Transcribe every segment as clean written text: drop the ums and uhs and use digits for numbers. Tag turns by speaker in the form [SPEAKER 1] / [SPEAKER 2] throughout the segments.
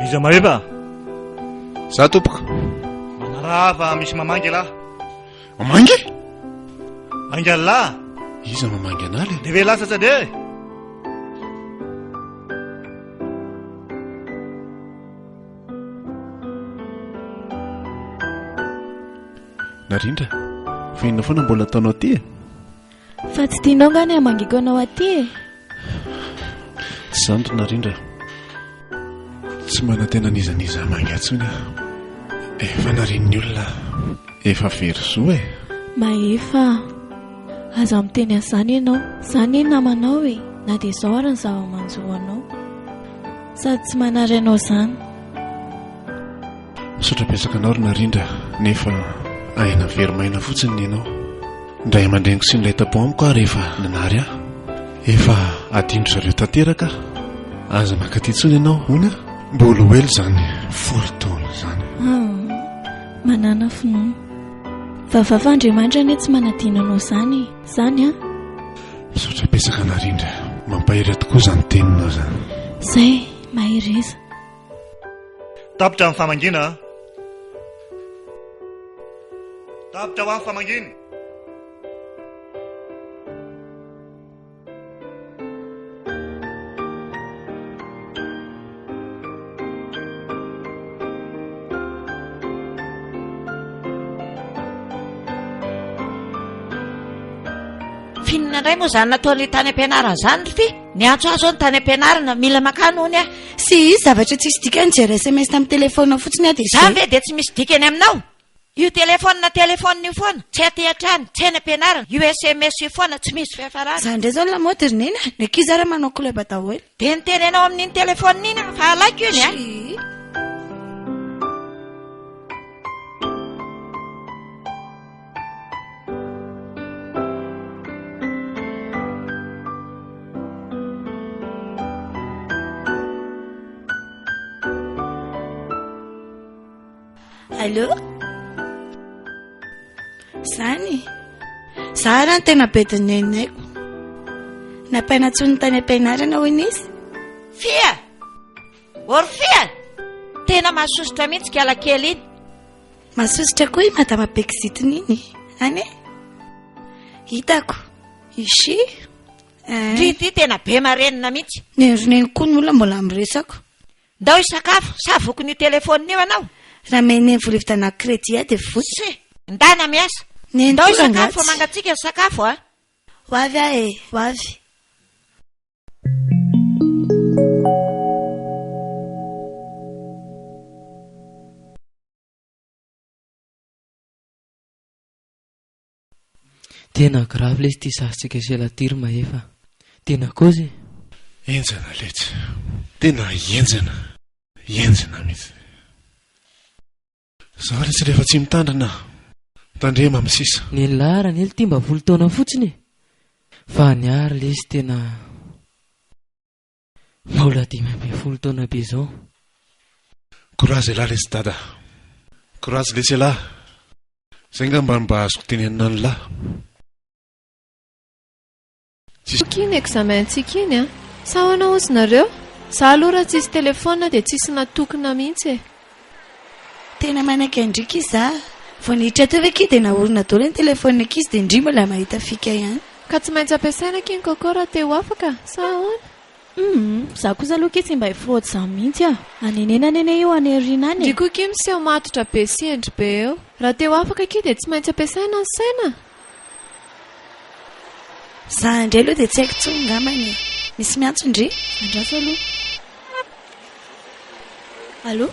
[SPEAKER 1] Iza Mahefa?
[SPEAKER 2] Za tompoko.
[SPEAKER 1] Manaraha fa misy mamangy ialahy.
[SPEAKER 2] Mamangy?
[SPEAKER 1] Ainga lahy.
[SPEAKER 2] Iza mamangy anah le?
[SPEAKER 1] Dia ve lasa sa dia?
[SPEAKER 2] Narindra, fa inona foana mbola ataonao aty e?
[SPEAKER 3] Fa tsy tianao nga ny hamangiko anao aty e?
[SPEAKER 2] Tsy izany ry Narindra. Tsy manantena an'iza n'iza hamangy ahy intsony aho. Efa narian'ny olona aho. Efa very zo e.
[SPEAKER 3] Mahefa a! Aza miteny an'izany ianao. Za anie namanao e, na dia izao ary ny zava-manjo anao. Sady tsy manary anao izany.
[SPEAKER 2] Misaotra betsaka anao ry Narindra nefa aina very maina fotsiny ny anao. Ny ray aman-dreniko sy ny ray tampo amiko ary efa nanary ahy. Efa adino zareo tanteraka aho. Aza mankaty intsony ianao hono a. Mbola ho ela izany folo taona izany.
[SPEAKER 3] Hum, manàna finoana. Vavava Andriamanitra anie tsy manadino anao izany e. Izany an.
[SPEAKER 2] Misaotra betsaka Narindra. Mampahery ahy tokoa izany teninao izany.
[SPEAKER 3] Izay, mahereza.
[SPEAKER 1] Tapitra ny famangiana a! Tapitra ho ahy ny famangiana!
[SPEAKER 4] F'inona indray moa izany nataon'ilay tany am-pianarana izany ry Fy? Niantso ahy izao ny tany am-pianarana, mila mankany hono aho.
[SPEAKER 5] Sy izy zavatra tsisy dikany nijery sms tamin'ny telephone fotsiny aho dia
[SPEAKER 4] Izany
[SPEAKER 5] izay.
[SPEAKER 4] ve dia tsy misy dikany aminao? Io telephone telephone io foana, tsy aty an-trano, tsy any am-pianarana, io sms io foana tsy misy fiafarana.
[SPEAKER 5] Izany indray izao ny lamaody ry Neny a! Ny ankizy ara manao club daholo.
[SPEAKER 4] Dia niteny anao amin'iny telephone iny aho fa alaiko iny a!
[SPEAKER 5] Tsia. Allô? Zany? Za ara no tena bedin'ny nenaiko. Nampianatsoiny tany am-pianarana hoy izy.
[SPEAKER 4] Fia! Orfia! Tena mahasosotra mihitsy kala kely iny.
[SPEAKER 5] Mahasosotra koa i madama be kizitina iny. Any e? Hitako. Ishi. Eh.
[SPEAKER 4] Ndry ity tena be marenina mihitsy.
[SPEAKER 5] Neny ry neny koa ny olona mbola miresaka.
[SPEAKER 4] Ndao hisakafo sa vokin'io telefaonina io ianao?
[SPEAKER 5] Raha mey neny vola hividianako crédit aho dia voky.
[SPEAKER 4] Tsia, ndana miasa.
[SPEAKER 5] Neny
[SPEAKER 4] Ndao
[SPEAKER 5] koa
[SPEAKER 4] hisakafo
[SPEAKER 5] rangahy
[SPEAKER 4] fa
[SPEAKER 5] tsy.
[SPEAKER 4] mangatsiaka ny sakafo a.
[SPEAKER 5] Ho avy aho e, ho avy.
[SPEAKER 6] Tena grave lesy ty sazintsika sy ela ty ry Mahefa a! Tena kozy e!
[SPEAKER 2] Henjana letsy. Tena henjana. Henjana mihitsy. Zao letsy rehefa tsy mitandrina. Tandrema amin'ny sisa.
[SPEAKER 6] Nen'lah Ranely ty mba folo taona fotsiny e! Fa ny ahy ry lesy tena mbola 15 taona be zao.
[SPEAKER 2] Courage elah lesy dada. Courage lesy elah. Zay ngamba no mba azoko tenenina an'lah. Tsisy.
[SPEAKER 7] Ok iny examen tsika iny an! Sa ahoana ozy nareo? Za aloha raha tsisy telephone dia tsisy natokona mihitsy e!
[SPEAKER 5] Tena manaiky an-dry ki za. Vao niditra teo ve ki dia nahorona daholo ny telephone ankizy dia ndry mbola mahita fika ihany.
[SPEAKER 7] Ka tsy maintsy ampiasaina akia ny coco raha te ho afaka sa ahoana?
[SPEAKER 3] Humm, za kosa aloha ki tsy mba hi-fraude zany mihitsy ah. Anenenana anie io any aoriana any e.
[SPEAKER 7] Ndry koa ki miseho matotra be sy hendry be eo. Raha te ho afaka akia dia tsy maintsy ampiasaina ny saina.
[SPEAKER 5] Za indray aloha dia tsy haiko intsony ngambany e. Misy miantso ndry?
[SPEAKER 3] Andraso aloha. Allô?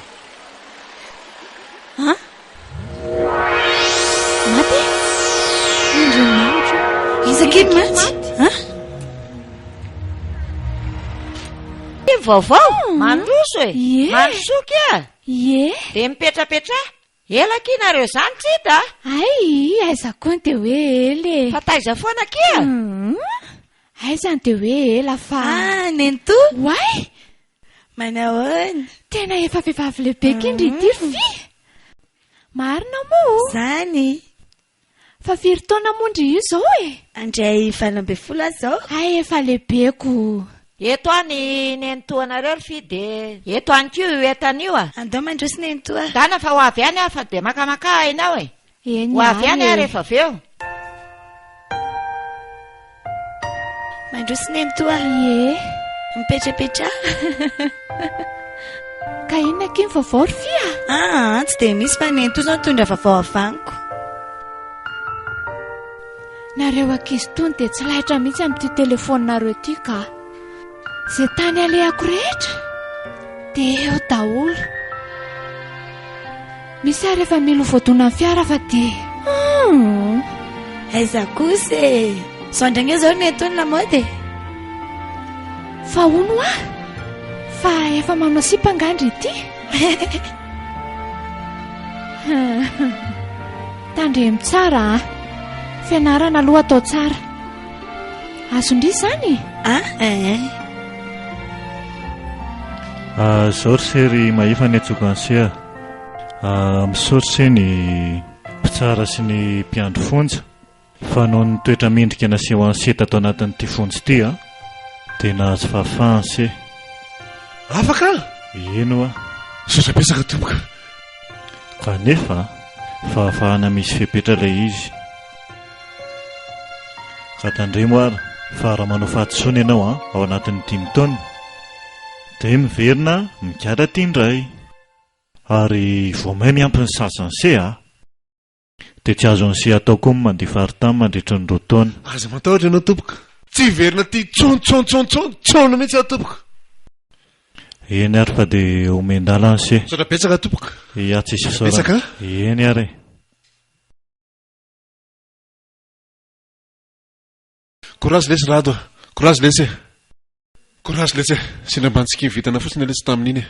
[SPEAKER 3] An? Maty? Andriamanitra ô.
[SPEAKER 5] Iza akia no maty? An?
[SPEAKER 4] Vaovao? Mandroso e!
[SPEAKER 3] Ie.
[SPEAKER 4] Mandrosoa kia!
[SPEAKER 3] Ie.
[SPEAKER 4] Dia mipetrapetraha. Ela akia nareo zany tsy hita a!
[SPEAKER 7] Hay, aiza koa ny dia hoe ela e!
[SPEAKER 4] Fa taiza foana akia?
[SPEAKER 7] Hum, aiza ny dia hoe ela fa.
[SPEAKER 5] Ah, nenitoa!
[SPEAKER 7] Oay!
[SPEAKER 5] Manao ahoana?
[SPEAKER 7] Tena efa vehivavy lehibe akia ndry ity ry Fy! Marina moa o!
[SPEAKER 5] Zany!
[SPEAKER 7] Fa firy taona moa ndry io izao e?
[SPEAKER 5] Handray 18 aho izao.
[SPEAKER 7] Hay efa lehibe ko!
[SPEAKER 4] Eto aho ny nenitoanareo ry fy dia eto ihany koa io entana io a!
[SPEAKER 5] Andao mandroso nenitoa.
[SPEAKER 4] Dana fa ho avy any aho fa dia makamaka aina ao e!
[SPEAKER 3] Eny
[SPEAKER 4] Ho avy
[SPEAKER 3] ihany
[SPEAKER 4] any aho
[SPEAKER 3] e!
[SPEAKER 4] rehefa avy eo.
[SPEAKER 5] Mandroso nenitoa.
[SPEAKER 3] Ie.
[SPEAKER 5] Mipetrapetraha.
[SPEAKER 3] Ka inona akia ny vaovao ry fy a?
[SPEAKER 5] Aa, tsy dia misy fa nenitoa izao nitondra vaovao avy amiko.
[SPEAKER 3] Nareo ankizy tony dia tsy laitra mihitsy amin'ity telefaoninareo ity ka. Izay tany alehako rehetra dia eo daholo. Misy ary efa mila ho voadonan'ny fiara fa dia hum.
[SPEAKER 5] Aiza kosa e! Izao indray ange izao no nety ny lamaody e!
[SPEAKER 3] Fa hono hoa? Fa efa manao sipa angaha ndry ity? Tandremo tsara a! Fianarana aloha atao tsara. Azon-dry izany e?
[SPEAKER 5] Ah eh.
[SPEAKER 1] Ah, zao ry se ry Mahefa ny antsoiko an'i se a. Ah, misaotra se ny mpitsara sy ny mpiandry fonja fa noho ny toetra mendrika naseho an'i se tato anatin'ity fonja ity a, dia nahazo fahafahana se.
[SPEAKER 2] Afaka?
[SPEAKER 1] Eny hoa.
[SPEAKER 2] Misaotra betsaka tompoko.
[SPEAKER 1] Kanefa, fahafahana misy fepetra ilay izy. Ka tandremo ary fa raha manao fahadisoana ianao an, ao anatin'ny dimy taona, dia miverina migadra aty indray. Ary vao may miampy ny sazin'ny se a! Dia tsy azon'ny se atao koa ny mandeha faritany mandritra ny roa taona.
[SPEAKER 2] Aza matahotra ianao tompoko, tsy hiverina aty intsony tsony tsony tsony tsony mihitsy aho tompoko.
[SPEAKER 1] Eny ary fa dia omen-dalana se.
[SPEAKER 2] Misaotra betsaka tompoko.
[SPEAKER 1] Ia tsisy
[SPEAKER 2] Misaotra
[SPEAKER 1] fisaorana.
[SPEAKER 2] betsaka a.
[SPEAKER 1] Eny ary e.
[SPEAKER 2] Courage lesy Rado a! Courage lesy e! Courage lesy e! Sendra mba ntsiky vintana fotsiny lesy tamin'iny e!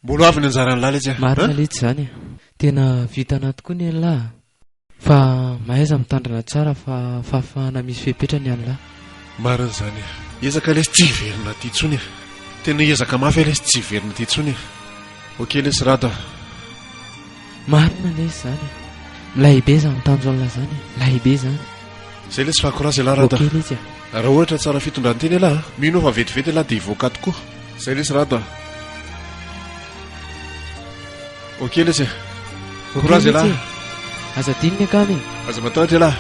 [SPEAKER 2] Mbola ho avy ny anjaran'lah lesy a!
[SPEAKER 6] Marina letsy izany e! Tena vintana tokoa ny an'lah a! Fa mahaiza mitandrina tsara fa fahafahana misy fepetra ny an'lah.
[SPEAKER 2] Marina izany e! Hiezaka lesy tsy hiverina aty intsony e! Tena hiezaka mafy aho lesy tsy hiverina aty intsony e! Ok lesy Rado a!
[SPEAKER 6] Marina lesy izany e! Milay be izany tanjon'lah izany e! Milay be izany!
[SPEAKER 2] Zay lesy fa courage elah Rado a!
[SPEAKER 6] Ok lesy a!
[SPEAKER 2] Raha ohatra tsara fitondrantena elah a! Mino aho fa vetivety elah dia hivoaka ato koa! Zay lesy Rado a! Ok lesy e! Courage elah!
[SPEAKER 6] Aza adino ny akama e!
[SPEAKER 2] Aza matahotra elah!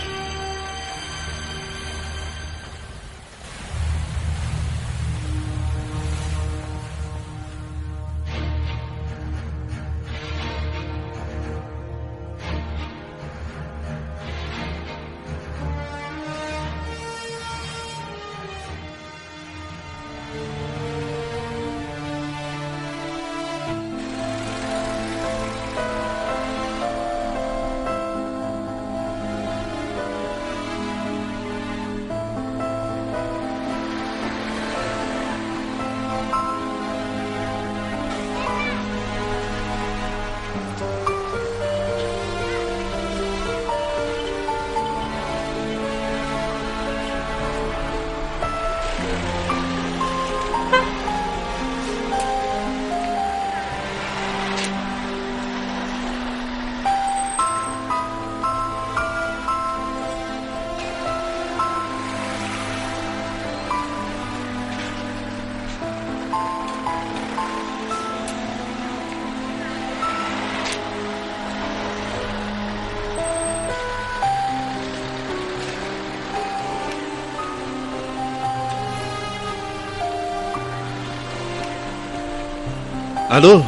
[SPEAKER 2] Allô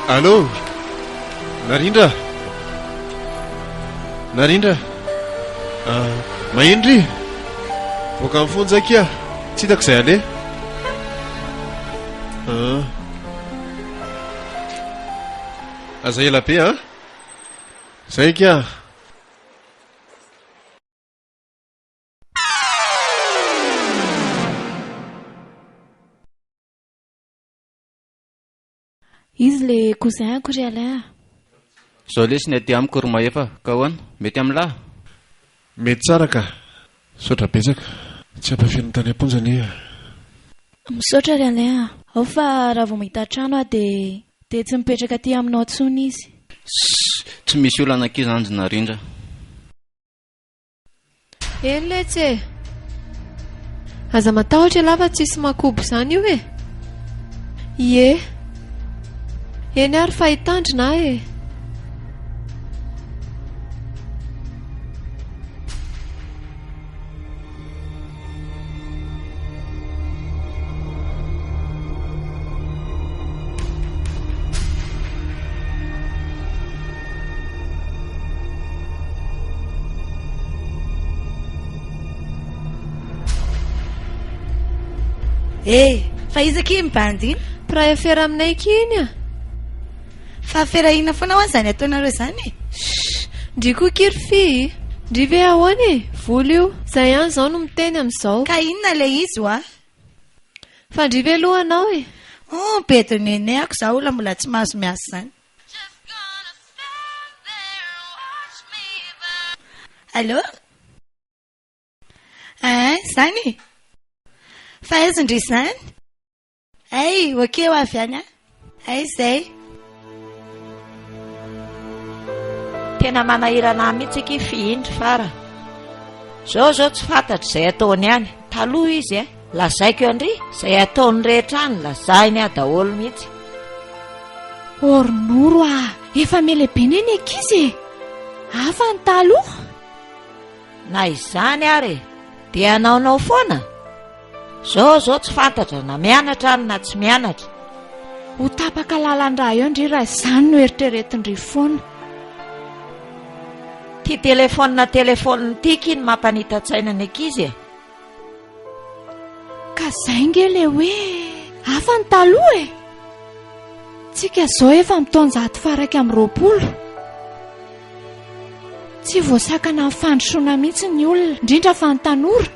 [SPEAKER 2] Allô Narindra Narindra ah, Maheno ry Voaka amin'ny fonja akia Tsy hitako izay aleha ah. Aza ela be an Zay akia
[SPEAKER 3] Izy le cousin-ko ry Alain a.
[SPEAKER 8] Zao lesy ny aty amiko ry Mahefa ka ahoana? Mety amin'lah?
[SPEAKER 2] Mety tsara ka! Misaotra betsaka. Tsy ampahafirin'ny tany am-ponja anie.
[SPEAKER 3] Misaotra ry Alain a. Ao fa raha vao mahita trano aho dia dia tsy mipetraka aty aminao intsony izy.
[SPEAKER 8] Ssss, tsy misy olana akia zany Narindra.
[SPEAKER 7] Eny letsy e! Aza matahotra ialahy fa tsisy makobo izany io e! Ie. Eny ary fa hitandrina aho e!
[SPEAKER 5] Eh, fa iza akia iny bandy iny?
[SPEAKER 7] Mpiray afera aminay akia iny a!
[SPEAKER 5] Fa afera inona foana hoa izany ataonareo izany e?
[SPEAKER 7] Shh! Ndry koa akia ry fy! Ndry ve ahoana e? Vola io. Zay ihany izao no miteny amin'izao.
[SPEAKER 5] Ka inona ilay izy hoa?
[SPEAKER 7] Fa ndry ve aloha anao e?
[SPEAKER 5] Hum, be de nenehako za olona mbola tsy mahazo miasa izany. Allô? Ein, izany e? Fa aiza ndry izany? Hay, ok ho avy any aho. Hay izay.
[SPEAKER 4] Tena manahirana ahy mihitsy akia fihindry fara. Zao zao tsy fantatro izay ataony any. Taloha izy eh, lazaiko an-dry izay ataony rehetra any, lazainy ahy daholo mihitsy.
[SPEAKER 3] Or Noro ah, efa melehibe ne ny ankizy e! Hafa ny taloha.
[SPEAKER 4] Na izany ary e, dia hanaonao foana? Zao zao tsy fantatra na mianatra any na tsy mianatra.
[SPEAKER 3] Ho tapaka lalan-drà eo ndry raha izany no eritreretin-dry foana.
[SPEAKER 4] Ty telephone telephone ty ki no mampanita-tsaina ny ankizy e.
[SPEAKER 3] Ka zay nge le hoe hafa ny taloha e! Tsika zao efa amin'ny taonjato faha 21. Tsy voasakana amin'ny fandrosoana mihitsy ny olona, indrindra fa ny tanora.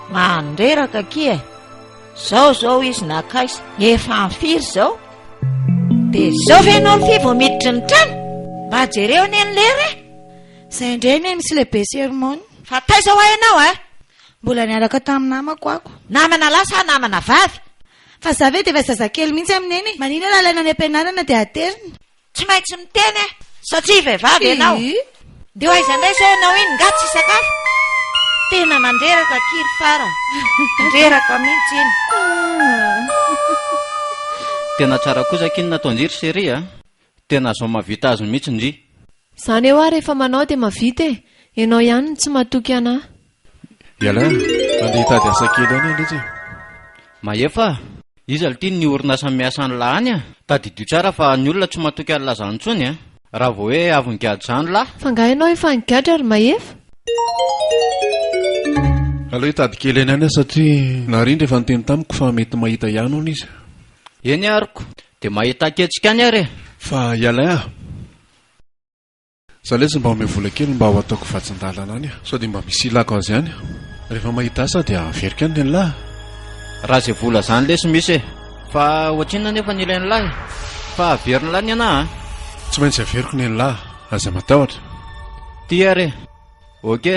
[SPEAKER 4] Mandreraka akia e! Zao zao izy nakaiza? Efa amin'ny firy izao? Dia zao ve ianao ry Fy vao miditra ny trano? Mba jereo anie ny lera e!
[SPEAKER 5] Zay indray anie misy lehibe sermon.
[SPEAKER 4] Fa taiza hoa ianao a?
[SPEAKER 5] Mbola niaraka tamin'ny namako ako.
[SPEAKER 4] Namana lahy sa namana vavy?
[SPEAKER 5] Fa za ve dia efa zazakely mihitsy amin'i neny e? Maninona raha alaina any am-pianarana dia aterina?
[SPEAKER 4] Tsy maintsy miteny eh! Satria vehivavy ianao. Ndeha ho aiza indray izao ianao iny? Nga tsy hisakafo? Tena mandreraka akia ry Fara. Mandreraka mihitsy iny.
[SPEAKER 8] Tena tsara kosa akia ny nataon-dry ry chérie a! Tena zao mahavita azy mihitsy ndry.
[SPEAKER 7] Zany eo aho rehefa manao dia mavita e! Enao ihany no tsy matoky anah.
[SPEAKER 2] Ialahy, andeha hitady asa kely any aho letsy e.
[SPEAKER 8] Mahefa a! Iza lty ny orinasa miasa an'lah any a? Tadidio tsara fa ny olona tsy matoky an'lah zany intsony a! Raha vao hoe avy nigadra zany lah.
[SPEAKER 7] Fa nga ianao efa nigadra ry Mahefa?
[SPEAKER 2] Aleo hitady kely any ihany aho satria Narindra efa niteny tamiko fa mety mahita ihany hono izy.
[SPEAKER 8] Eny aroko, dia mahita ketsika any ary e!
[SPEAKER 2] Fa i Alain a! Za lesy mba omeo vola kely mba ho ataoko vatsin-dalana any a! Sao dia mba misy ilako azy ihany. Rehefa mahita asa dia averiko any nen'lah a!
[SPEAKER 8] Raha izay vola izany lesy misy e! Fa ohatrinona anefa ny ilain'lah e? Fa averin'lah ny anah a!
[SPEAKER 2] Tsy maintsy averiko nen'lah, aza matahotra.
[SPEAKER 8] Ty ary e! Ok!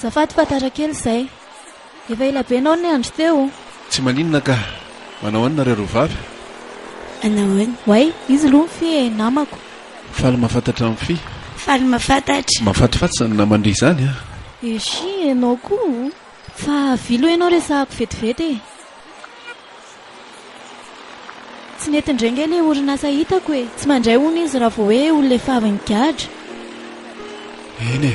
[SPEAKER 3] Azafady fa tara kely izay. Efa ela be ianao niandry teo.
[SPEAKER 2] Tsy maninona ka. Manao ahoana nareo roa vavy?
[SPEAKER 5] Anahoana?
[SPEAKER 3] Oay, izy aloha ny Fy e, namako.
[SPEAKER 2] Faly mahafantatra an'i Fy.
[SPEAKER 5] Faly mahafantatra.
[SPEAKER 2] Mahafatifaty izany naman-dry izany an.
[SPEAKER 3] Eshi, ianao koa. Fa avia aloha ianao resahako vetivety e. Tsy nety indray ange ilay orinasa hitako e! Tsy mandray hono izy raha vao hoe olona efa avy nigadra.
[SPEAKER 2] Eny e!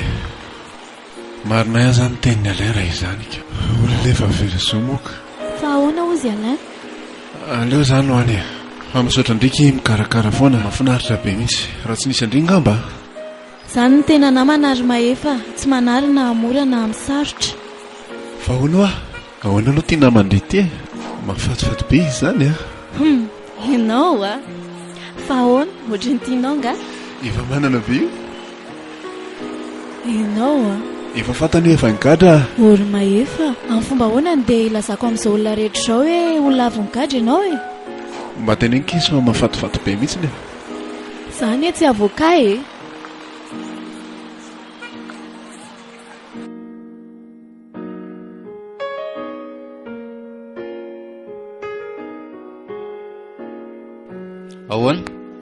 [SPEAKER 2] Marina ihany izany ny tenin'i Alain raha izany ka. Olona efa very zo moa ka.
[SPEAKER 3] Fa ahoana hozy Alain?
[SPEAKER 2] Aleo izany ho any e! Fa misaotra an-dry ki mikarakara foana, mahafinaritra be mihitsy. Raha tsy nisy an-dry ngamba a!
[SPEAKER 3] Izany no tena namana ry Mahefa, tsy manary na mora na amin'ny sarotra.
[SPEAKER 2] Fa hono hoa, Ahoana aloha ity naman-dry ity e? Mahafatifaty be izy izany a!
[SPEAKER 3] Hum! Ianao a! Fa ahoana? Ohatran'ny tianao angaha?
[SPEAKER 2] Efa manana ve io?
[SPEAKER 3] Ianao a!
[SPEAKER 2] Efa fantany hoe efa nigadra a!
[SPEAKER 3] O ry Mahefa, amin'ny fomba ahoana no dia ilazako amin'izao olona rehetra izao hoe olona avy nigadra ianao e?
[SPEAKER 2] Mba teneniko izy fa mahafatifaty be mihitsiny e!
[SPEAKER 3] Za anie tsy avocat e!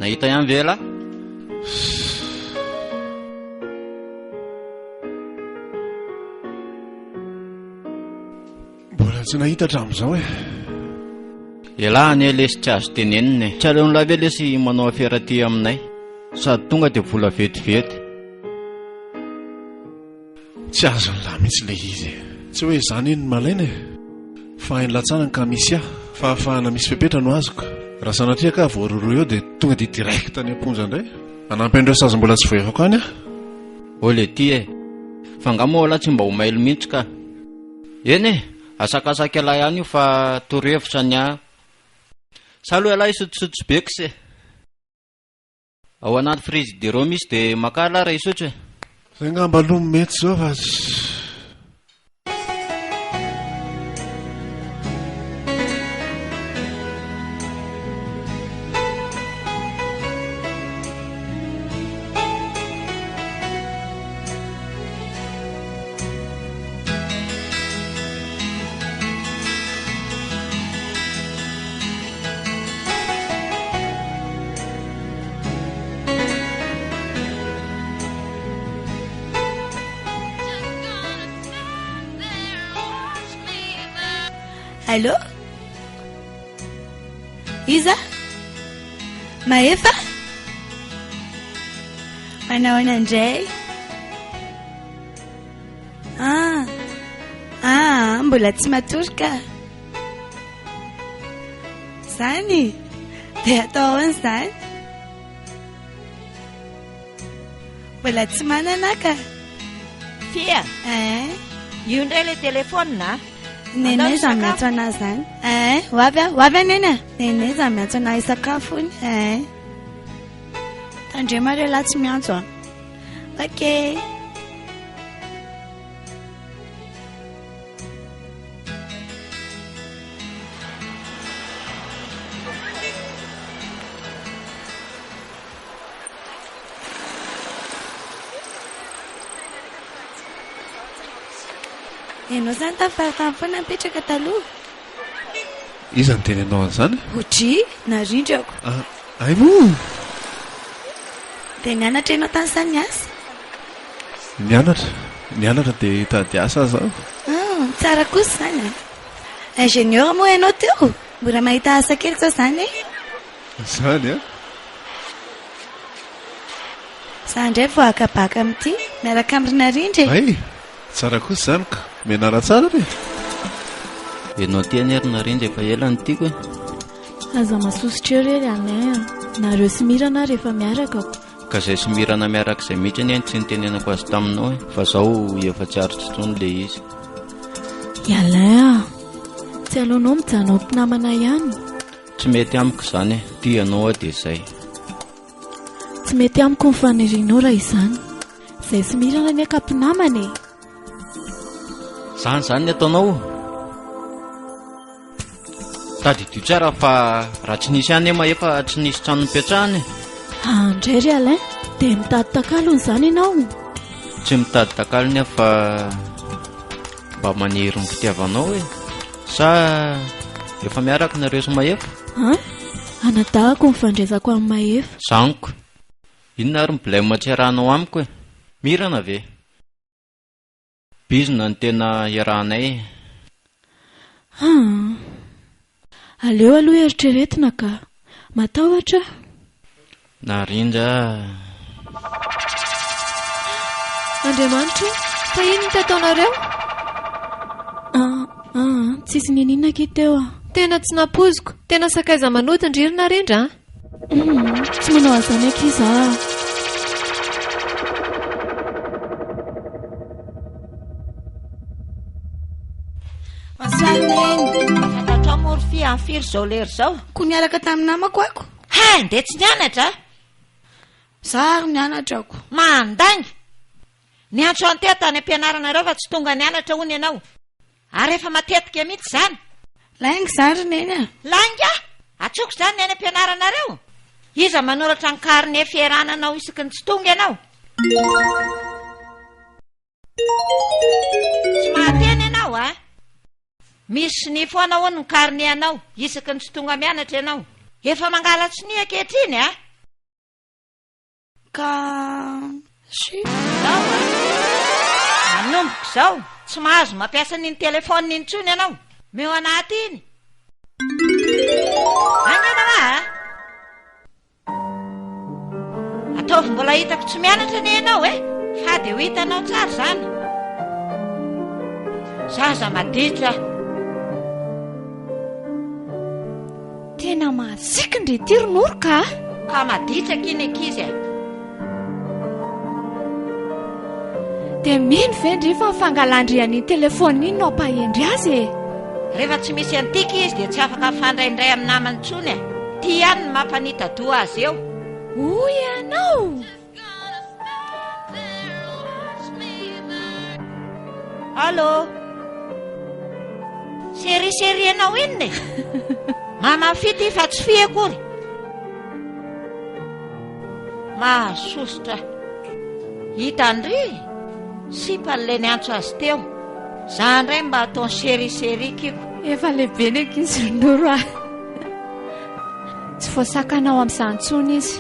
[SPEAKER 8] Nahita ihany ve elah?
[SPEAKER 2] Mbola tsy nahita hatramin'izao e.
[SPEAKER 8] Elah anie lesy tsy azo tenenina e. Tsy aleon'lah ve lesy manao afera aty aminay? Sady tonga dia vola vetivety.
[SPEAKER 2] Tsy azon'lah mihitsy ilay izy e. Tsy hoe izaho anie no malaina e. Fa hain'lah tsara ny cas misy ahy. Fahafahana misy fepetra no azoko. Raha sanatria ka voarohirohy eo dia tonga dia direct any am-ponja indray. Hanampy an'ireo sazy mbola tsy voaefako any aho.
[SPEAKER 8] Ô letia e! Fa angaha moa lah tsy mba ho mailo mihitsy ka? Eny e! Asakasak'ialahy ihany io fa torohevitra ny ahy. Sa aloha ialahy hisotrosotra bex e! Ao anaty frizidero misy dia makà lah raha hisotro e!
[SPEAKER 2] Zay ngamba aloha no mety zao fa
[SPEAKER 5] Allô? Iza? Mahefa? Manao ahoana indray? Ah, ah, mbola tsy matory ka. Zany? Dia atao ahoana izany? Mbola tsy manana aho ka.
[SPEAKER 4] Fia!
[SPEAKER 5] Eh?
[SPEAKER 4] Io indray ilay telefaonina a!
[SPEAKER 5] Nene iza miantso anah izany? Eh, ho avy aho, ho avy aho nene a! Nene iza miantso anah hisakafo hono? Eh. Tandremo ary ialahy tsy miantso a! Ok. Ianao izany tamin'ny faritany foana nipetraka taloha?
[SPEAKER 2] Iza no niteny anao an'izany?
[SPEAKER 5] Odry, narindrako.
[SPEAKER 2] Ah, hay moa!
[SPEAKER 5] Dia nianatra ianao tany sa niasa?
[SPEAKER 2] Nianatra, nianatra dia hitady asa aho izao.
[SPEAKER 5] Ah, tsara kosa izany an! Ingénieur moa ianao teo? Mbola mahita asa kely izao izany e!
[SPEAKER 2] Izany an!
[SPEAKER 5] Za indray vao haka bac amin'ity, miaraka amin'i Rinarindra e!
[SPEAKER 2] Hay! Tsara kosa izany ka! Mianara tsara re!
[SPEAKER 8] Ianao ity anie ry Narindra efa ela no tiako e!
[SPEAKER 3] Aza masosotra eo re ry Alain a! Nareo sy Mirana ary efa miaraka ko!
[SPEAKER 8] Ka zay sy Mirana miaraka izay mihitsy anie no tsy nitenenako azy taminao e! Fa zao efa tsy aritro intsony le izy.
[SPEAKER 3] I Alain a! Tsy aleonao mijanona ho mpinamana ihany?
[SPEAKER 8] Tsy mety amiko izany e! Tia anao aho dia izay.
[SPEAKER 3] Tsy mety amiko ny fanirianao raha izany. Izay sy Mirana anie ka mpinamana e!
[SPEAKER 8] Zany zany ny ataonao? Tadidio tsara fa raha tsy nisy any Mahefa tsy nisy trano nipetrahana e.
[SPEAKER 3] Ah, ndray ry Alain, dia mitady takalony izany ianao?
[SPEAKER 8] Tsy mitady takalony aho fa mba maniry ny fitiavanao e. Sa efa miaraka nareo sy Mahefa?
[SPEAKER 3] An? Anadahako ny fandraisako amin'i Mahefa.
[SPEAKER 8] Zaniko. Inona ary ny blème tsy iarahanao amiko e? Mirana ve? Bizina no tena iarahanay e.
[SPEAKER 3] Haa. Aleo aloha eritreretina ka. Matahotra aho.
[SPEAKER 8] Narindra a.
[SPEAKER 7] Andriamanitra o! Fa inona ity ataonareo?
[SPEAKER 3] Aa, aa, tsisy niniana akia teo a.
[SPEAKER 7] Tena tsy nampoiziko. Tena sakaiza manody ndry ry Narindra a.
[SPEAKER 3] Humm, tsy manao an'izany akia za a.
[SPEAKER 5] Bonsoir Neny.
[SPEAKER 4] Fantatrao moa ry fia amin'ny firy izao lera izao?
[SPEAKER 5] Ko niaraka tamin'ny namako ako.
[SPEAKER 4] Ha, ndeha tsy nianatra a?
[SPEAKER 5] Za ary nianatra ko.
[SPEAKER 4] Mandainga! Niantso an'ity tany am-pianarana ireo fa tsy tonga nianatra hono ianao. Ary efa matetika mihitsy izany.
[SPEAKER 5] Lainga izany ry Neny a!
[SPEAKER 4] Lainga? Antsoiko izany ny any am-pianaranareo? Iza manoratra ny carnet fiarananao isaky ny tsy tonga ianao? Tsy mahateny ianao a! Misy sonia foana hono ny carnet anao isaky ny tsy tonga mianatra ianao. Efa mangala-tsonia ankehitriny a!
[SPEAKER 5] Ka si.
[SPEAKER 4] Izao a! Manomboka izao, tsy mahazo mampiasa an'iny telefaonina iny intsony ianao. Meo anaty iny. Haingana hoa a! Ataovy mbola hitako tsy mianatra anie ianao e! Fa dia ho hitanao tsara izany. Zaza maditra.
[SPEAKER 5] Tena mahasiky ndry ity ry Noro ka!
[SPEAKER 4] Ka maditra akia ny ankizy e!
[SPEAKER 5] Dia mino ve ndry fa ny fangalan-dry an'iny telefaonina iny no hampahendry azy e?
[SPEAKER 4] Rehefa tsy misy an'ity izy dia tsy afaka mifandray indray amin'ny namany intsony e! Ity ihany no mampanita-doha azy eo.
[SPEAKER 5] Hoy ianao?
[SPEAKER 4] Allô? Chérie chérie anao inona e? Mama fy ity fa tsy fy akory. Mahasosotra. Hitan-dry? Sipany ilay niantso azy teo. Za indray mba ataony chérie chérie kiko.
[SPEAKER 5] Efa lehibe ny ankizy ry Noro a. Tsy voasakanao amin'izany intsony izy.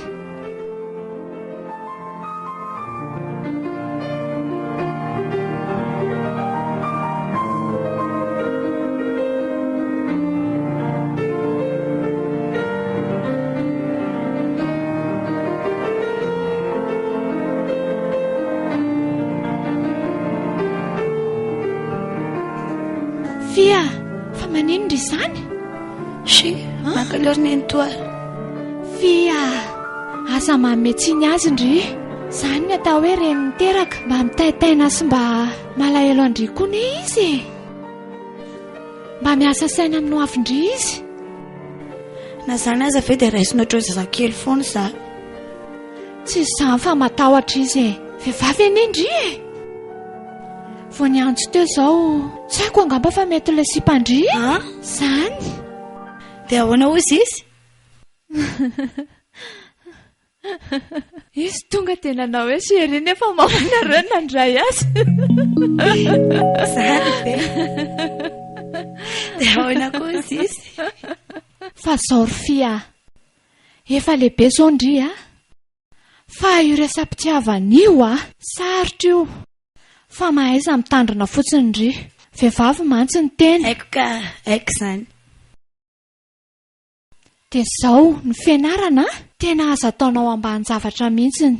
[SPEAKER 5] Fia, fa maninona izany?
[SPEAKER 9] Shi, mankaleo ry nenitoa.
[SPEAKER 5] Fia, aza manome tsiny azy ndry. Izany ny atao hoe reny niteraka, mba mitaintaina sy mba malahelo an-dry koa ne izy e. Mba miasa saina amin'ny hoavin-dry izy.
[SPEAKER 9] Na izany aza ve dia raisina ohatran'ny zazakely foana izaho.
[SPEAKER 5] Tsy izany fa matahotra izy e. Vehivavy anie ndry e. Vao niantso teo izao, tsy haiko angamba fa mety ilay sipan-dry.
[SPEAKER 9] An?
[SPEAKER 5] Izany.
[SPEAKER 9] Dia ahoana hozy izy?
[SPEAKER 5] Izy tonga dia nanao hoe chérie nefa mamanareo no nandray azy.
[SPEAKER 9] Izany ve? Dia ahoana koa hozy izy?
[SPEAKER 5] Fa izao ry Fy a! Efa lehibe izao ndry a! Fa io resa-pitiavana io a! Sarotra io! Fa mahaiza mitandrina fotsiny ndry. Vehivavy mantsy ny tena.
[SPEAKER 9] Haiko ka, haiko izany.
[SPEAKER 5] Dia izao, ny fianarana a! Tena aza ataonao ambanin-javatra mihitsiny.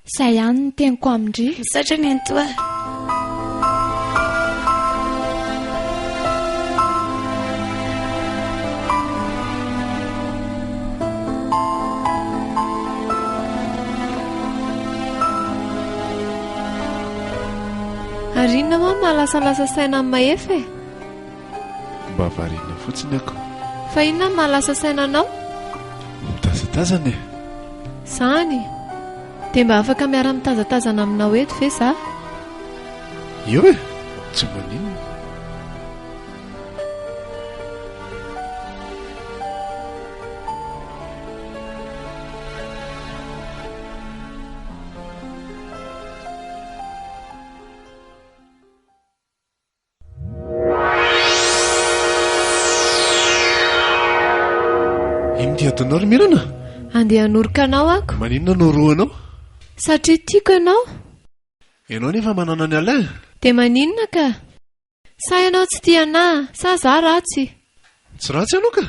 [SPEAKER 5] Izay ihany ny teniko amin-dry.
[SPEAKER 9] Misaotra nenitoa.
[SPEAKER 7] Ary inona moa no mahalasalasa saina amin'i Mahefa e?
[SPEAKER 2] Mba variana fotsiny ako.
[SPEAKER 7] Fa inona no mahalasa saina anao?
[SPEAKER 2] Mitazatazana e.
[SPEAKER 7] Zany? Dia mba afaka miara-mitazatazana aminao eto ve za?
[SPEAKER 2] Eo e! Tsy maninona. Ino ty ataonao ry Mirana?
[SPEAKER 7] Andeha hanoroka anao ako.
[SPEAKER 2] Maninona no orohanao?
[SPEAKER 7] Satria tiako ianao.
[SPEAKER 2] Ianao nefa manana an'i Alain.
[SPEAKER 7] Dia maninona ka? Sa ianao tsy tia anah? Sa za ratsy?
[SPEAKER 2] Tsy ratsy ianao ka!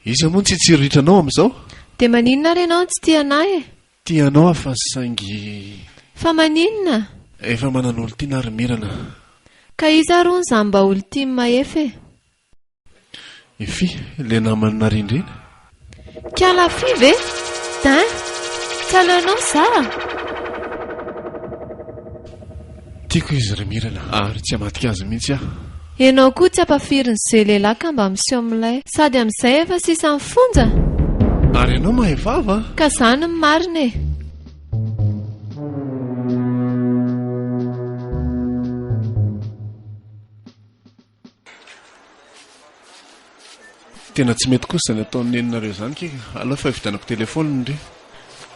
[SPEAKER 2] Iza moa no tsy hitsiriritra anao amin'izao?
[SPEAKER 7] Dia maninona ary ianao no tsy tia anah e?
[SPEAKER 2] Tia anao aho fa saingy.
[SPEAKER 7] Fa maninona?
[SPEAKER 2] Efa manana olon-tiana aho ry Mirana.
[SPEAKER 7] Ka iza ary hono izany mba olon-tian'i Mahefa e?
[SPEAKER 2] I Fy, ilay naman'i Narindra iny.
[SPEAKER 7] Kiala Fy ve? Dain! Tsy aleonao za?
[SPEAKER 2] Tiako izy ry Mirana ary tsy hamadika azy mihitsy aho.
[SPEAKER 7] Enao koa tsy ampafirin'i ze lehilahy ka mba miseho milay. Sady amin'izay efa sisa mifonja.
[SPEAKER 2] Ary ianao mahay vava a!
[SPEAKER 7] Ka zany ny marina e!
[SPEAKER 2] Tena tsy mety kosa izany ataon'i neninareo izany kika. Aleo fa hividianako telephone ndry.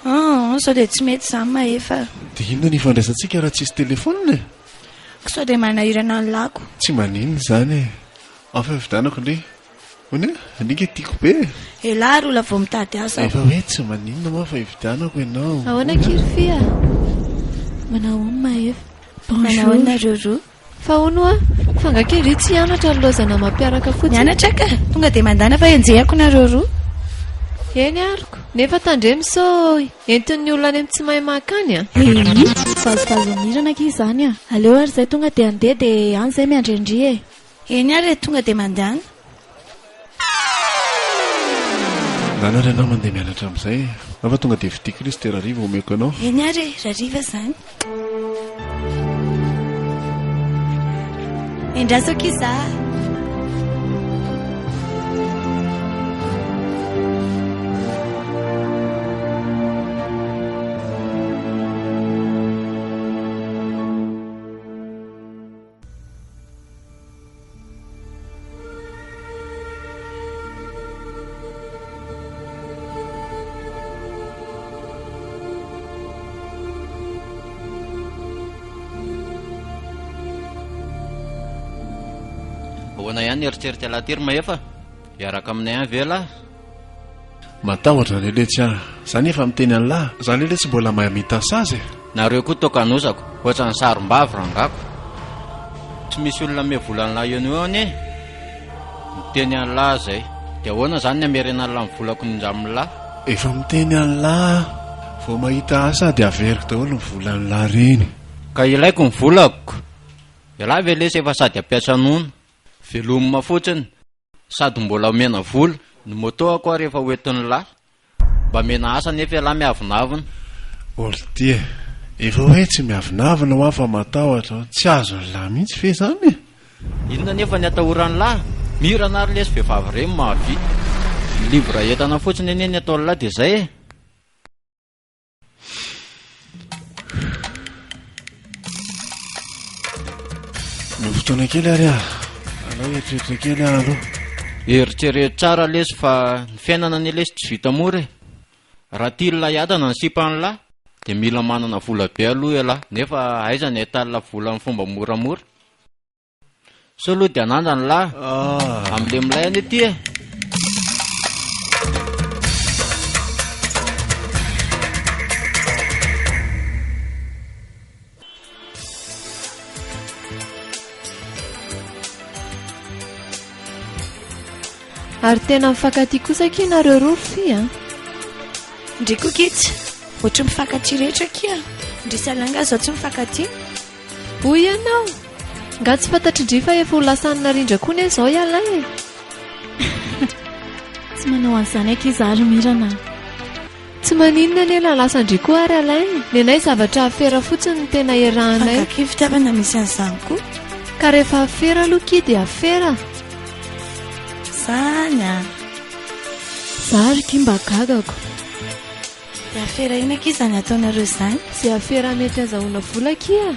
[SPEAKER 9] Aa, sao dia tsy mety izany Mahefa.
[SPEAKER 2] Dia inona ny ifandraisantsika raha tsisy telephone e?
[SPEAKER 9] Sao dia manahirana ny lako.
[SPEAKER 2] Tsy maninona izany e. Ao fa hividianako ndry. Hono e, alika tiako be e.
[SPEAKER 9] Elah ary olona vao mitady asa.
[SPEAKER 2] Efa hoe tsy maninona moa fa hividianako ianao.
[SPEAKER 7] Ahoana akia ry Fy a?
[SPEAKER 3] Manao ahoana Mahefa?
[SPEAKER 9] Manao
[SPEAKER 3] Bonjour.
[SPEAKER 9] ahoana nareo roa?
[SPEAKER 7] Fa hono hoa, fa nga kay ry tsy hianatra ny laozana mampiaraka fotsiny?
[SPEAKER 9] Mianatra ka! Tonga dia mandana fa enjehako nareo roa.
[SPEAKER 7] Eny ariko, nefa tandremo sao entin'ny olona any amin'ny tsy mahay maka any a!
[SPEAKER 3] Eii! Vazivazy mirana akia izany a! Aleo ary izay tonga dia handeha dia any izay miandry an-dry e!
[SPEAKER 9] Eny ary e, tonga dia mandehana.
[SPEAKER 2] Ndana ary ianao mandeha mianatra amin'izay e. Fa fa tonga dia vidiako ilay izy dia rariva omeko anao.
[SPEAKER 9] Eny ary e, rariva izany. Endraso akia za.
[SPEAKER 8] Ahoana ihany ny eritreritr'ialahy ity ry Mahefa? Hiaraka aminay any ve ialahy?
[SPEAKER 2] Matahotra re letsy ah. Za nefa miteny anlah. Za le letsy mbola mahay mita sazy e.
[SPEAKER 8] Nareo koa toa kanosako, ohatran'ny sarom-bavy rangako. Tsy misy olona ame vola anlah eo no eo anie. Miteny anlah zay. Dia ahoana zany ny amerenanlah ny volako nindraminlah?
[SPEAKER 2] Efa miteny anlah vao mahita asa aho dia averiko daholo ny volanlah reny.
[SPEAKER 8] Ka ilaiko ny volako. Ialahy ve lesy efa sady ampiasa nono. Velomina fotsiny. Sady mbola omena vola. Ny moto ako ary efa ho entin'ny lahy. Mba mena asa nefa ialahy miavonavona.
[SPEAKER 2] Ordi e! Efa hoe tsy miavonavona hoa fa matahotra aho. Tsy azon'ny lahy mihitsy ve izany e?
[SPEAKER 8] Inona nefa ny atahoran'ny lahy? Mirana ary lesy vehivavy ireny mahavita. Mi-livre entana fotsiny anie ny ataon'ny lahy dia izay e!
[SPEAKER 2] Omeo fotoana kely ary aho. Alao hieritreritra kely aho aloha.
[SPEAKER 8] Eritrereto tsara lesy fa ny fiainana anie lesy tsy vita mora e. Raha tia lahy hiadana ny sipan'lah dia mila manana vola be aloha ialahy nefa aiza ny ahitan'lah vola amin'ny fomba moramora. Sao aloha dia anandrana lah. Ah. Amin'le milay anie ty e.
[SPEAKER 7] Ary tena mifankatia kosa akia nareo roa ry Fy a!
[SPEAKER 9] Ndry koa kitsy, ohatry mifankatia rehetra akia. Ndry sy Alain nga zao tsy mifankatia?
[SPEAKER 7] Hoy ianao? Nga tsy fantatr'i ndry fa efa ho lasan'i Narindra koa ne izao ialahy e!
[SPEAKER 3] Tsy manao an'izany akia za ry Mirana a!
[SPEAKER 7] Tsy maninona anie na lasa ndry koa ary Alain e! Nenay zavatra afera fotsiny no tena iarahanay.
[SPEAKER 9] Fa nga fitiavana misy an'izany koa?
[SPEAKER 7] Ka rehefa afera aloha kia dia afera.
[SPEAKER 9] Zany a!
[SPEAKER 3] Za ry kia mba gagako.
[SPEAKER 9] Dia afera inona akia izany ataonareo izany?
[SPEAKER 7] Izay afera mety azahoana vola akia.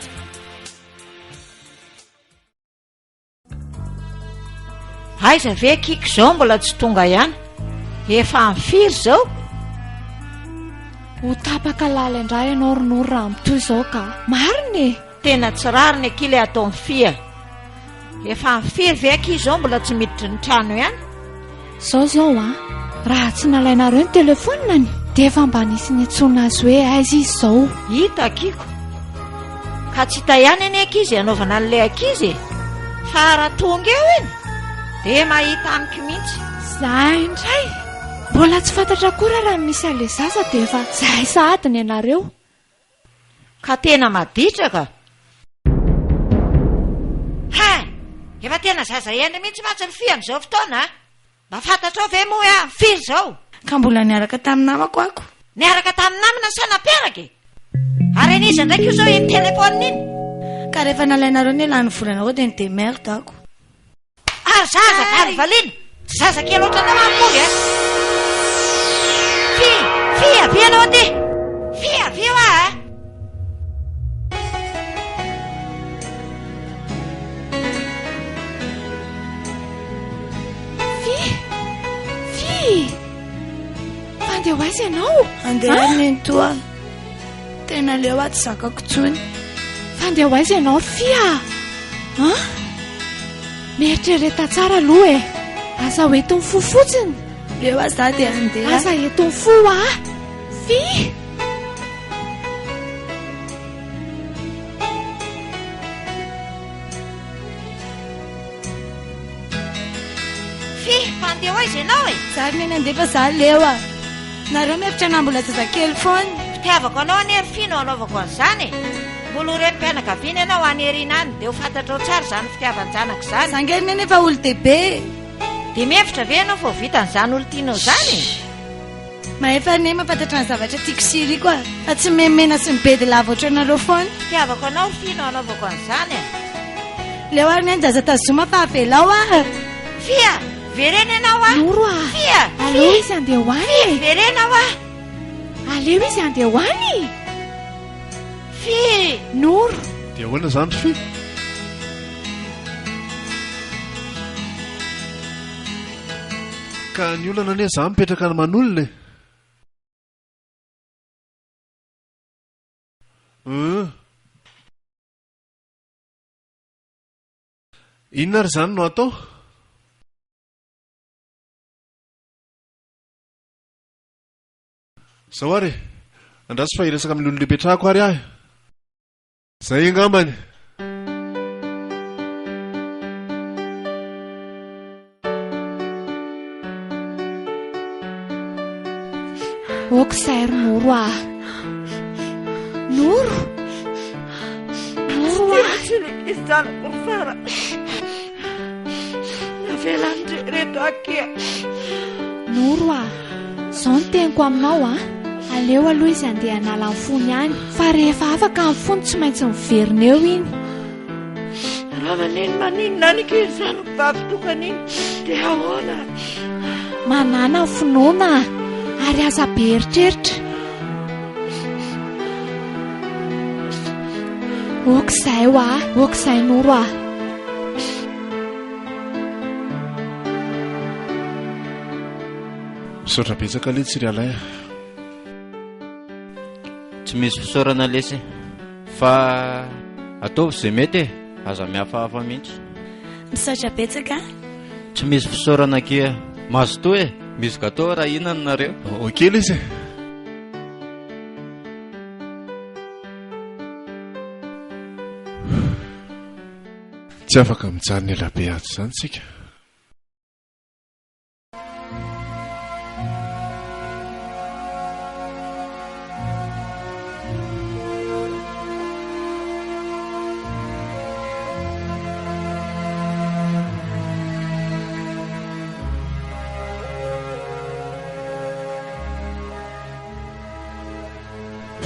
[SPEAKER 4] Aiza ve akia k'izao mbola tsy tonga ihany? Efa amin'ny firy izao?
[SPEAKER 5] Ho tapaka lala indray ianao ry Noro raha mitohy izao ka. Marina e!
[SPEAKER 4] Tena tsy rariny akia ilay ataon'i Fy a! Efa amin'ny firy ve akia izao mbola tsy miditry ny trano ihany?
[SPEAKER 5] Zao zao an, raha tsy nalainareo ny telephone-ny dia efa mba nisy niantsoana azy hoe aiza izy izao.
[SPEAKER 4] Hita akiko. Ka tsy hita ihany anie akia izay hanaovana an'ilay ankizy e! Fa raha tonga eo iny dia mahita amiko mihitsy.
[SPEAKER 5] Za indray! Mbola tsy fantatra akory raha misy an'ilay zaza dia efa zahay sahady ny anareo.
[SPEAKER 4] Ka tena maditra ka! Ha! Efa tena zaza hendry mihitsy mantsy ry Fy amin'izao fotoana a! Mba fantatrao ve moa hoe amin'ny firy izao?
[SPEAKER 9] Ka mbola niaraka tamin'ny namako ako.
[SPEAKER 4] Niaraka tamin'ny namana sa nampiaraka e? Ary an'iza ndraiky io izao iny telephone iny?
[SPEAKER 9] Ka rehefa nalainareo ny lany volanareo dia ni-demerde ako.
[SPEAKER 4] Ary zaza gary valiana, tsy zaza kely ohatranao aho akory a! Fy, fy avia ianao aty! Fy avia hoa a!
[SPEAKER 5] Fy, fy! Fa andeha ho aiza ianao?
[SPEAKER 9] Andeha ary nenitoa. Tena leo aho tsy zakako intsony.
[SPEAKER 5] Fa andeha ho aiza ianao ry Fy a? An? Mieritrereta tsara aloha e! Aza ho entin'ny fo fotsiny.
[SPEAKER 9] Leo aho za dia handeha.
[SPEAKER 5] Aza entin'ny fo ah. Fy!
[SPEAKER 4] Fy, fa handeha ho aiza ianao e?
[SPEAKER 9] Za ry neny handeha fa za leo ah. Nareo mihevitra anah mbola zazakely foana.
[SPEAKER 4] Fitiavako anao anie ry Fy no anaovako an'izany e. Mbola ho renim-pianakaviana ianao any aoriana any dia ho fantatrao tsara izany fitiavan-janaka izany.
[SPEAKER 9] Za ange ry neny efa olon-dehibe e.
[SPEAKER 4] Dia mihevitra ve ianao fa ho vitan'izany olon-tianao izany e?
[SPEAKER 9] Mahefa ry neny mahafantatra ny zavatra tiako sy iriko aho fa tsy mimenomenona sy mibedy lava ohatranareo foana.
[SPEAKER 4] Fitiavako anao ry Fy no anaovako an'izany e.
[SPEAKER 9] Leo ary neny dia aza tazoma fa avelao aho.
[SPEAKER 4] Fy a! Vereno ianao a!
[SPEAKER 5] Noro a!
[SPEAKER 4] Fy a!
[SPEAKER 5] Aleo izy handeha ho any
[SPEAKER 4] Fy!
[SPEAKER 5] e!
[SPEAKER 4] Vereno aho a!
[SPEAKER 5] Aleo izy handeha ho any e!
[SPEAKER 4] Fy!
[SPEAKER 5] Noro!
[SPEAKER 2] Dia ahoana izany ry Fy? Ka ny olana anie za mipetraka any manolona e! Hum. Inona ary izany no atao? Izao ary e! Andraso fa hiresaka amin'ny olona ipetrahako ary aho e! Izay angambany.
[SPEAKER 5] Ok izay ry Noro ah. Noro! Noro ah!
[SPEAKER 4] Tsy ny ankizy zanako ry Fara. Navelan'ny reto akia.
[SPEAKER 5] Noro ah! Izao ny teniko aminao ah. Aleo aloha izy handeha hanala ny fony any. Fa rehefa afaka ny fony tsy maintsy miverina eo iny.
[SPEAKER 4] Raha maneno maninona any akia iny zanako vavy tokana iny dia ahoana?
[SPEAKER 5] Manàna finoana ary aza be eritreritra. Ok izay hoa, ok izay Noro ah.
[SPEAKER 2] Misaotra betsaka letsy ry Alain.
[SPEAKER 8] Tsy misy fisaorana lesy fa ataovy izay mety e, aza mihafahafa mihitsy.
[SPEAKER 9] Misaotra betsaka a.
[SPEAKER 8] Tsy misy fisaorana akia. Mazotoa e, misy gâteau raha hihinana nareo.
[SPEAKER 2] Ok lesy e. Tsy afaka mijanona ela be ato izany tsika.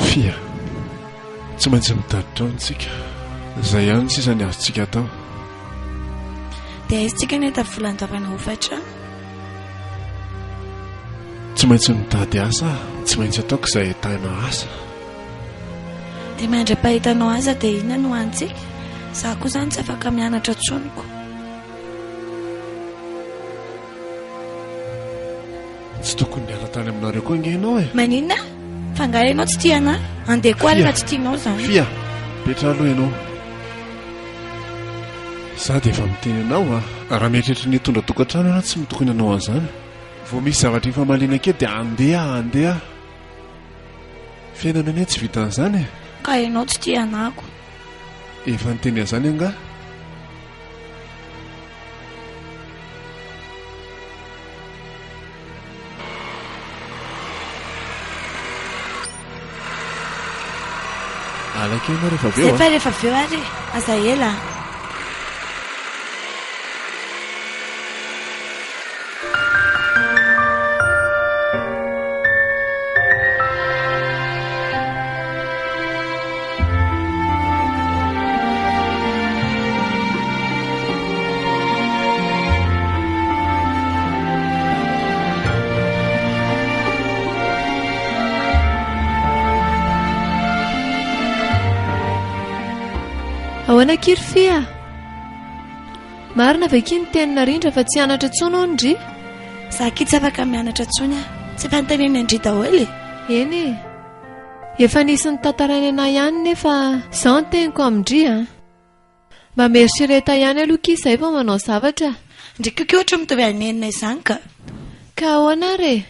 [SPEAKER 2] Fia. Tsy maintsy mitady trano tsika. Izay ihany sisa ny azontsika atao.
[SPEAKER 9] Dia aiza tsika no hahita vola handoavana hofan-trano?
[SPEAKER 2] Tsy maintsy mitady asa aho. Tsy maintsy ataoko izay ahitana asa.
[SPEAKER 9] Dia mandra-pahitanao asa dia inona no hanintsika? Izaho koa izany tsy afaka mianatra intsony ko.
[SPEAKER 2] Tsy tokony niala tany aminareo koa ange ianao e.
[SPEAKER 9] Maninona? Fa angaha ianao tsy tia anah? Andeha koa ary raha tsy tianao izany.
[SPEAKER 2] Fia, petraho aloha ianao. Za dia efa miteny anao a. Raha mieritreritra ny hitondra tokantrano ianao tsy tokony hanao an'izany. Vao misy zavatra ifamaliana kely dia andeha andeha. Fiainana anie tsy vitan'izany e.
[SPEAKER 9] Ka ianao tsy tia anah ko.
[SPEAKER 2] Efa niteny an'izany angaha? Alako ianao rehefa avy eo
[SPEAKER 9] Zay fa rehefa avy eo ary e. Aza ela a.
[SPEAKER 7] Ahoana akia ry Fy a? Marina ve akia ny tenin'i Narindra fa tsy hianatra intsony hono ndry?
[SPEAKER 9] Za akia tsy afaka mianatra intsony ah. Tsy efa notenenina ndry daholo e.
[SPEAKER 7] Eny e. Efa nisy notantarainy anah ihany nefa izao ny teniko amin-dry a. Mba mieritrereta ihany aloha akia izay vao manao zavatra.
[SPEAKER 9] Ndry koky ohatry mitovy an'i nenina izany ka.
[SPEAKER 7] Ka ahoana ary e?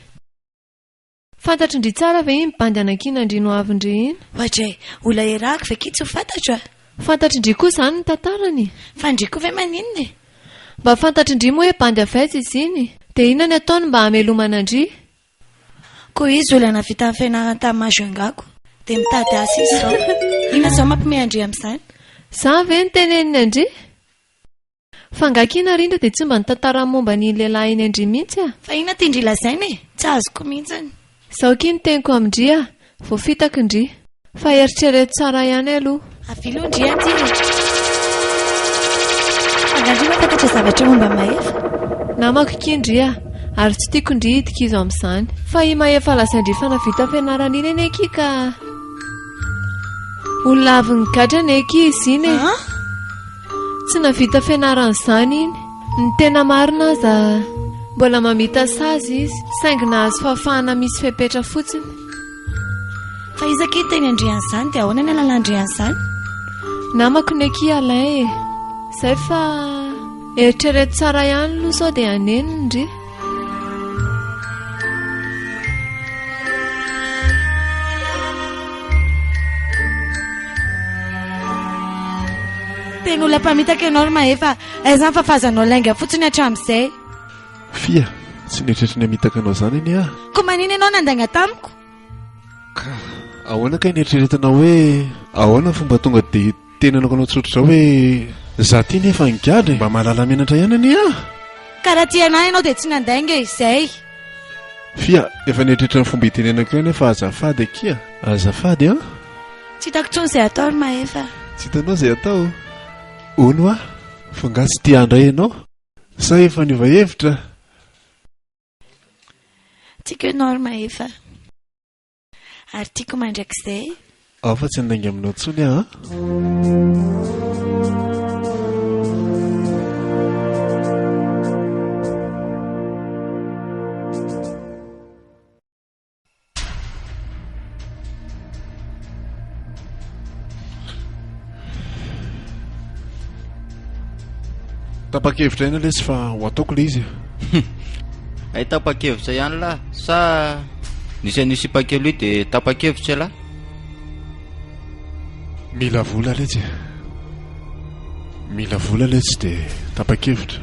[SPEAKER 7] Fantatry ndry tsara ve iny bandy anankinan-dry noavin-dry iny?
[SPEAKER 9] Oadray, olona erahako ve ki tsy ho fantatro a?
[SPEAKER 7] Fantatry ndry koa izany ny tantarany?
[SPEAKER 9] Fa ndry koa ve maninona e?
[SPEAKER 7] Mba fantatry ndry moa hoe bandy avy aiza izy iny? Dia inona ny ataony mba hamelomana an-dry?
[SPEAKER 9] Koa izy olona nahavita ny fianarany tamin'ny Majunga-ko, dia mitady asa izy izao. Inona izao mampiomehy an-dry amin'izany?
[SPEAKER 7] Izany ve no teneniny an-dry? Fa angaha akia Narindra dia tsy mba nitantara ny momba an'iny lehilahy iny an-dry mihitsy a?
[SPEAKER 9] Fa inona tian-dry lazaina e? Tsy azoko mihitsiny.
[SPEAKER 7] Izao akia ny teniko amin-dry a! Voafitaka ndry. Fa eritrereto tsara ihany aloha.
[SPEAKER 9] Avia aloha ndry aty e! Fa angaha ndry mahafantatra zavatra momba an'i Mahefa?
[SPEAKER 7] Namako akia ndry a! Ary tsy tiako ndry hidika izo amin'izany. Fa i Mahefa lazain-dry fa nahavita fianarana iny anie akia ka. Olona avy nigadra anie akia izy iny e! Tsy nahavita fianarana izany iny. Ny tena marina aza, mbola mamita sazy izy, saingy nahazo fahafahana misy fepetra fotsiny.
[SPEAKER 9] Fa iza akia niteny an-dry an'izany dia ahoana ny halalan-dry an'izany?
[SPEAKER 7] Namako ny akia Alain e! Izay fa eritrereto tsara ihany aloha sao dia hanenina ndry.
[SPEAKER 9] Tena olona mpamitaka ianao ry Mahefa, aiza ny fafazanao lainga fotsiny hatramin'izay.
[SPEAKER 2] Fia, tsy nieritreritra ny hamitaka anao izany anie aho.
[SPEAKER 9] Koa manina ianao nandainga tamiko?
[SPEAKER 2] Ka ahoana kay ny eritreretinao hoe ahoana ny fomba tonga dia Tenenako anao tsotra izao hoe za ty nefa nigadra e! Mba mahalala menatra ihany anie aho!
[SPEAKER 9] Ka raha tia anah ianao dia tsy nandainga e! Izay!
[SPEAKER 2] Fia, efa nieritreritra ny fomba hitenenako ihany aho fa azafady akia! Azafady an!
[SPEAKER 9] Tsy hitako intsony izay atao ry Mahefa a!
[SPEAKER 2] Tsy hitanao izay atao? Hono hoa, fa angaha tsy tia ahy indray ianao? Sa efa niova hevitra?
[SPEAKER 9] Tiako ianao ry Mahefa a! Ary tiako mandrakizay.
[SPEAKER 2] Ao fa tsy handainga aminao intsony aho an. Tapa-kevitra ihany lesy fa ho ataoko le izy.
[SPEAKER 8] Hay tapa-kevitra ihany lah sa nisy an'io sipa kely io dia tapa-kevitra ialahy?
[SPEAKER 2] Mila vola letsy e. Mila vola letsy dia tapa-kevitra.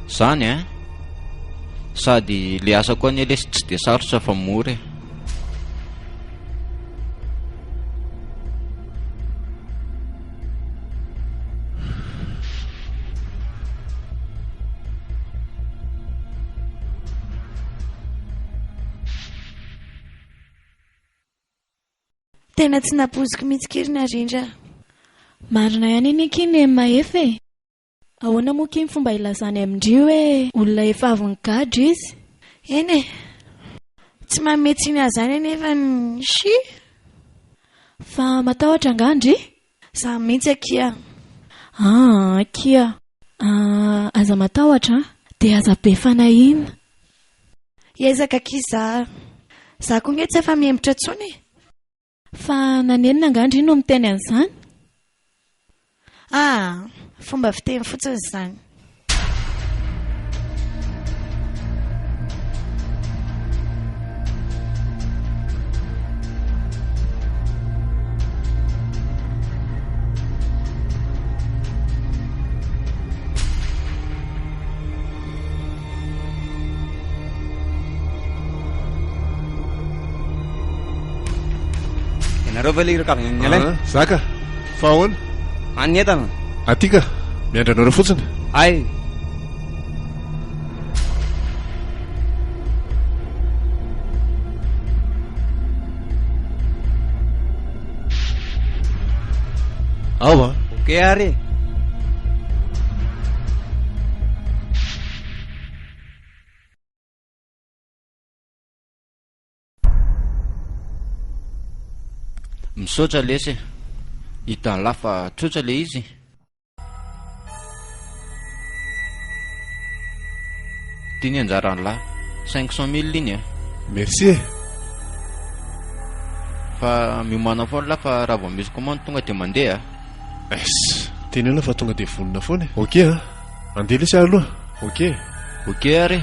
[SPEAKER 8] Zany ein! Sady le asa koa anie lesy tsy dia sarotra fa mora e.
[SPEAKER 9] Tena tsy nampoiziko mihitsy ki ry Narindra a.
[SPEAKER 3] Marina ihany anie ki ny Mahefa e. Ahoana moa ki ny fomba ilazany amin-dry hoe olona efa avy nigadra izy?
[SPEAKER 9] Eny e! Tsy manome tsiny azy izany anefa ny shi.
[SPEAKER 3] Fa matahotra angaha ndry?
[SPEAKER 9] Za mihitsy akia.
[SPEAKER 3] Aa akia. Aa aza matahotra an! Dia aza be fanahiana.
[SPEAKER 9] Hiezaka akia za. Za koa nge tsy afa-mihemotra intsony e!
[SPEAKER 3] Fa nanenina angaha ndry no miteny an'izany?
[SPEAKER 9] Ah, fomba fiteny fotsiny izany.
[SPEAKER 10] Ianareo ve le iraka avy any Alain?
[SPEAKER 2] Ah, zaka, fa ahoana?
[SPEAKER 10] Any ny entana.
[SPEAKER 2] Aty ka, miandry anareo fotsiny.
[SPEAKER 10] Hay.
[SPEAKER 2] Ao an.
[SPEAKER 10] Ok ary e.
[SPEAKER 8] Misaotra lesy e. Hitan'lah fa tsotra le izy. Ty ny anjaran'lah. 500 mille iny e.
[SPEAKER 2] Merci e.
[SPEAKER 8] Fa miomàna foana lah fa raha vao misy commande tonga dia mandeha a.
[SPEAKER 2] Es. Teneno fa tonga dia vonona foana e. Ok a! Andeha lesy aho aloha. Ok.
[SPEAKER 8] Ok ary e.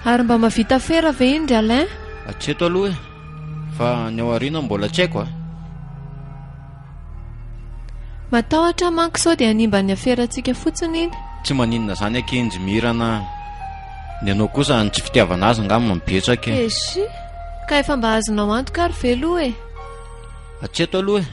[SPEAKER 7] Ary mba mavita fera ve iny ry Alain?
[SPEAKER 8] Hatreto aloha e! Fa ny ao aoriana mbola tsy haiko a!
[SPEAKER 7] Matahotra aho manko sao dia hanimba ny aferantsika fotsiny iny.
[SPEAKER 8] Tsy maninona izany akia njy Mirana a! Ny anao kosa ny tsy fitiavana azy angamba no betsaka e!
[SPEAKER 7] Eshi! Ka efa mba azonao antoka ary ve aloha e?
[SPEAKER 8] Hatreto aloha e!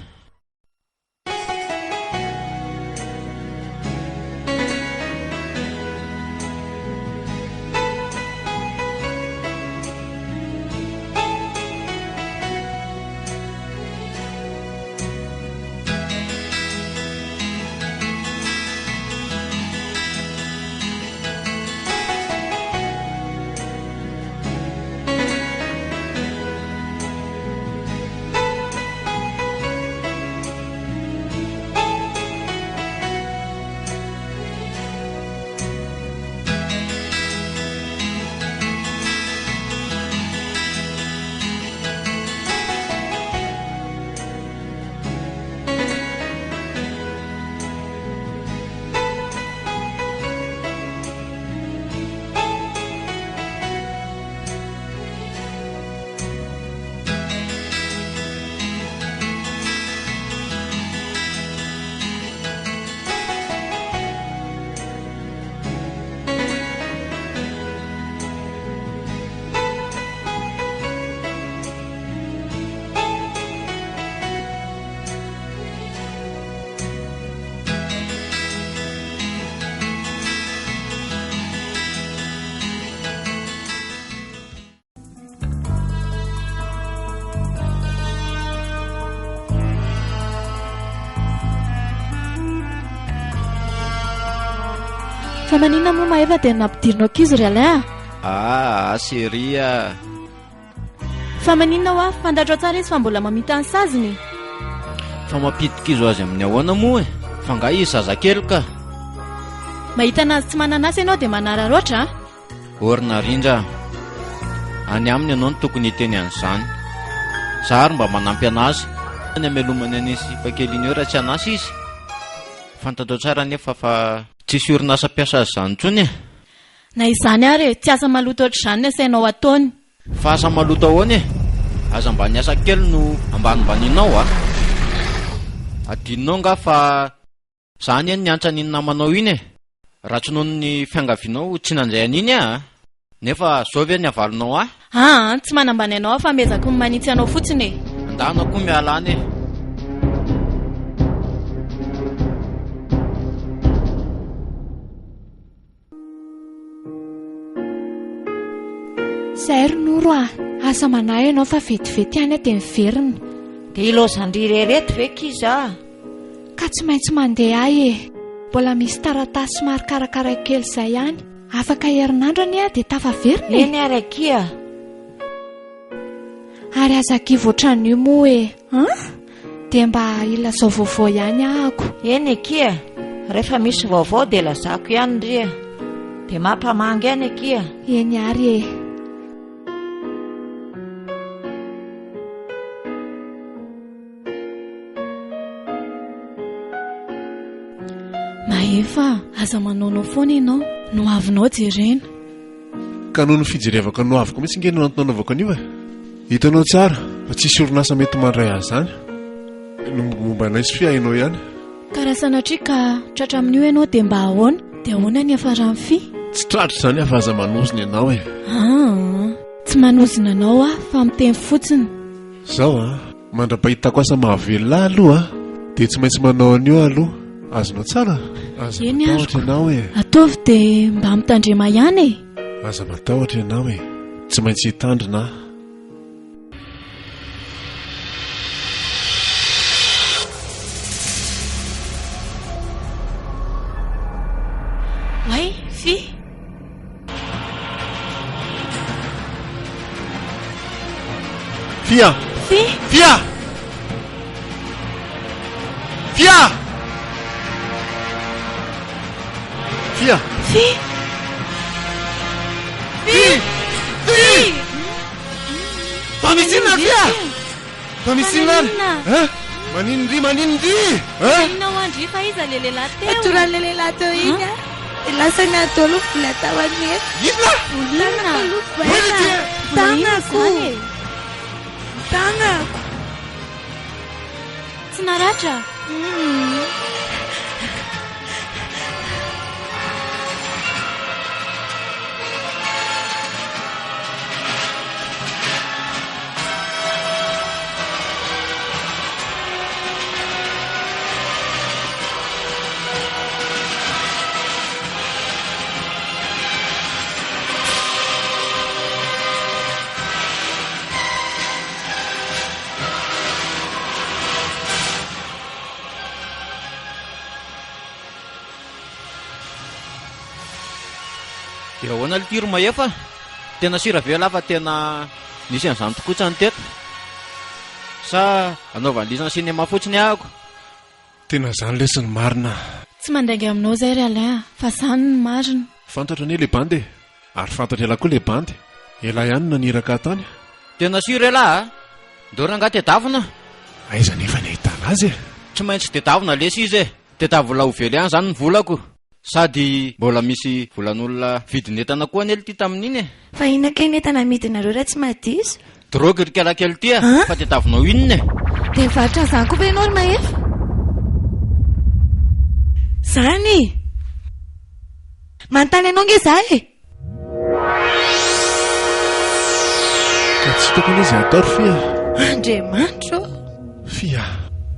[SPEAKER 3] Fa maninona moa Maeva dia nampidirinao ankizy ry Alain
[SPEAKER 8] a? Aa chérie a!
[SPEAKER 3] Fa maninona hoa? Fantatrao tsara izy fa mbola mamita ny saziny e!
[SPEAKER 8] Fa mampidi-kizo azy amin'ny ahoana moa e? Fa angaha izy zazakely ka?
[SPEAKER 3] Mahita anazy tsy manana asa ianao dia manararaotra a!
[SPEAKER 8] Or Narindra a! Any aminy ianao no tokony hiteny an'izany. Za ary mba manampy anazy. Ny hamelomany an'iny sipa kely iny eo raha tsy an'asa izy? Fantatrao tsara anefa fa tsisy orinasa mpiasa azy izany intsony e!
[SPEAKER 3] Na izany ary e, tsy asa maloto ohatr'izany ny asainao ataony.
[SPEAKER 8] Fa asa maloto ahoana e? Aza mba ny asa kely no ambanimbanianao a! Adinonao nga fa za anie no niantsa an'iny namanao iny e! Raha tsy noho ny fiangavianao tsy nandray an'iny aho a! Nefa zao ve ny havalinao ahy?
[SPEAKER 3] Aa, tsy manambany anao aho fa miezaka ny manitsy anao fotsiny e!
[SPEAKER 8] Andana koa miala any e!
[SPEAKER 5] Zay ry Noro a! Aza manahy ianao fa vetivety ihany aho dia miverina.
[SPEAKER 4] Dia ilaozan-dry irery eto ve kiza a?
[SPEAKER 5] Ka tsy maintsy mandeha ahy e! Mbola misy taratasy somary karakaraiko kely izay ihany. Afaka herinandro anie aho dia tafaverina e!
[SPEAKER 4] Eny ary akia.
[SPEAKER 5] Ary aza kivy ohatran'io moa e! An? Dia mba ilazao vaovao ihany ahako.
[SPEAKER 4] Eny akia, rehefa misy vaovao dia lazako ihany ry e! Dia mampamangy ihany akia.
[SPEAKER 5] Eny ary e!
[SPEAKER 3] Mahefa a! Aza manaonao foana ianao, ny hoavinao jerena.
[SPEAKER 2] Ka noho ny fijerevako ny hoaviko mihitsy nge no antony nanaovako an'io e! Hitanao tsara fa tsisy orinasa mety mandray ahy izany. Ny momba anay sy Fy hainao ihany.
[SPEAKER 3] Ka raha sanatria ka tratra amin'io ianao dia mba ahoana? Dia ahoana ny hiafaran'i Fy?
[SPEAKER 2] Tsy tratra izany aho fa aza manozona ianao e!
[SPEAKER 3] Aa! Tsy manozona anao aho fa miteny fotsiny.
[SPEAKER 2] Zao a! Mandra-pahitako asa mahavelona ahy aloha dia tsy maintsy manao an'io aho aloha. Azonao tsara? Aza
[SPEAKER 3] Eny
[SPEAKER 2] matahotra
[SPEAKER 3] ariko.
[SPEAKER 2] ianao e!
[SPEAKER 3] Ataovy dia mba mitandrema ihany e!
[SPEAKER 2] Aza matahotra ianao e! Tsy maintsy hitandrina aho.
[SPEAKER 3] Oay, Fy!
[SPEAKER 2] Fia!
[SPEAKER 3] Fy!
[SPEAKER 2] Fia! Fia! Fia!
[SPEAKER 3] Fy!
[SPEAKER 2] Fy! Fy! Fa misy inona ry Fy a? Fa misy inona any? Hein? Maninona ndry, maninona ndry? Hein?
[SPEAKER 3] Inona ho an-dry fa iza le lehilahy teo?
[SPEAKER 9] Atoran'ilay lehilahy teo iny a. Dia lasa ny ahy daholo ny vola tao amin'ny efitra.
[SPEAKER 2] Inona?
[SPEAKER 3] Vola inona?
[SPEAKER 9] Tanako aloha
[SPEAKER 3] Vola inona
[SPEAKER 9] vola. Tanako.
[SPEAKER 3] izany e?
[SPEAKER 9] Tanako.
[SPEAKER 3] Tsy naratra?
[SPEAKER 8] Dia ahoana lty ry Mahefa? Tena sira ve lah fa tena nisy an'izany tokoa tsany teto? Sa anaovan'lisany cinéma fotsiny ahako?
[SPEAKER 2] Tena zany lesy ny marina a.
[SPEAKER 3] Tsy mandainga aminao zay ry Alain a, fa zany no marina.
[SPEAKER 2] Fantatro anie le bandy e! Ary fantatr'elah koa le bandy. Elah ihany no naniraka ahy tany.
[SPEAKER 8] Tena sûr elah a! Ndao rangahy tedavina.
[SPEAKER 2] Aiza anefa ny ahitana azy e?
[SPEAKER 8] Tsy maintsy tedavina lesy izy e! Tedavina ho very any zany ny volako. Sady mbola misy volan'olona vidin'entana koa anie lty tamin'iny e!
[SPEAKER 9] Fa inona kay ny entana amidinareo raha tsy mahadiso?
[SPEAKER 8] Drogue ry kalakely ty a! Fa tadiavinao inona e?
[SPEAKER 7] Dia mivarotra an'izany koa ve ianao ry Mahefa?
[SPEAKER 9] Zany! Manontany anao nge za e!
[SPEAKER 2] Ka tsy hitako anie izay atao ry Fy a!
[SPEAKER 9] Andriamanitra ô!
[SPEAKER 2] Fy a!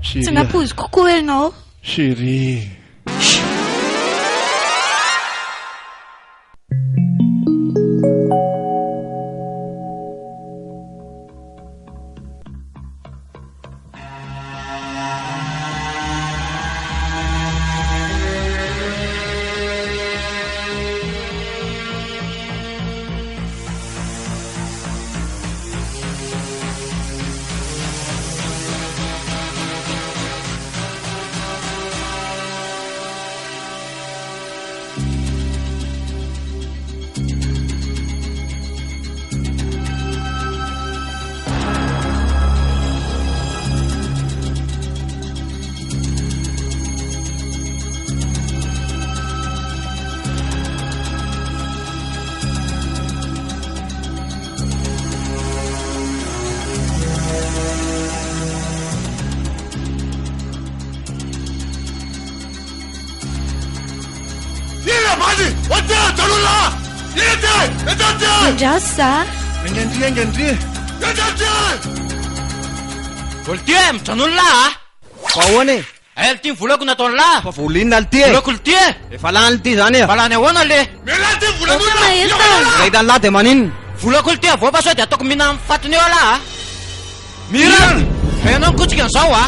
[SPEAKER 2] Chérie
[SPEAKER 9] Tsy
[SPEAKER 2] a!
[SPEAKER 9] nampoiziko koa ianao.
[SPEAKER 2] Chérie!
[SPEAKER 9] Andraso za.
[SPEAKER 2] Aingandria, aingandria.
[SPEAKER 8] Volty e, mijanona lah a!
[SPEAKER 10] Fa ahoana e?
[SPEAKER 8] Aiza lty ny volako nataon'lah?
[SPEAKER 10] Fa vola inona lty e?
[SPEAKER 8] Volako lty e!
[SPEAKER 10] Efa lany lty zany e!
[SPEAKER 8] Fa lany ahoana le?
[SPEAKER 9] Oka Mahefa.
[SPEAKER 10] Raha hitan'lah dia maninona?
[SPEAKER 8] Volako lty avoa fa sao dia ataoko mihinana amin'ny fatiny eo lah a! Mirana! Fa ianao mikotsika an'izao a!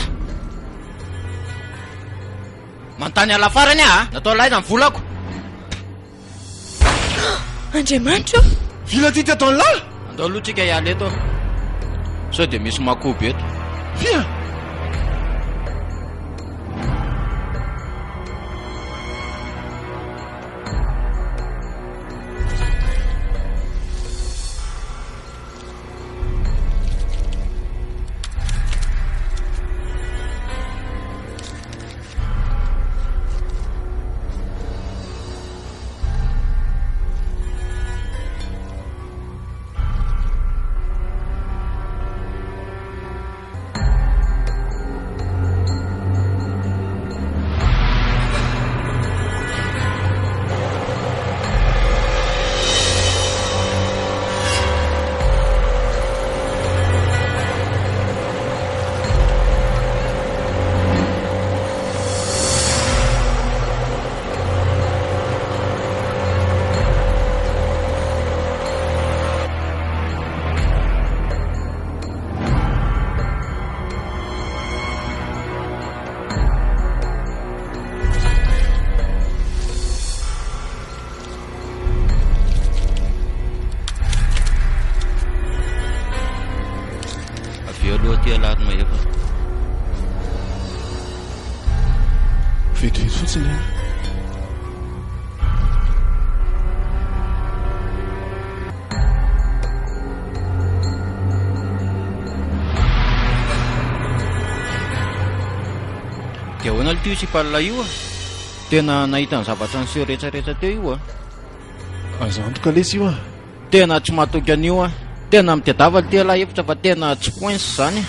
[SPEAKER 8] Manontany an'lah farany aho a! Nataon'lah aiza ny volako?
[SPEAKER 9] Andriamanitra ô!
[SPEAKER 2] Vila ty ataon'lah?
[SPEAKER 8] Andao aloha tsika hiala eto. Sao dia misy makobo eto.
[SPEAKER 2] Fia!
[SPEAKER 8] Avy eo aloha aty ialahy ry Mahefa.
[SPEAKER 2] Vetivety fotsiny an.
[SPEAKER 8] Dia ahoana aloha io sipan'ilay io a? Tena nahita ny zavatra niseho rehetrarehetra teo io a.
[SPEAKER 2] Azo antoka lesy io a.
[SPEAKER 8] Tena tsy matoky an'io aho. Tena mitedava ity ialahy hevitra fa tena tsy coince izany e.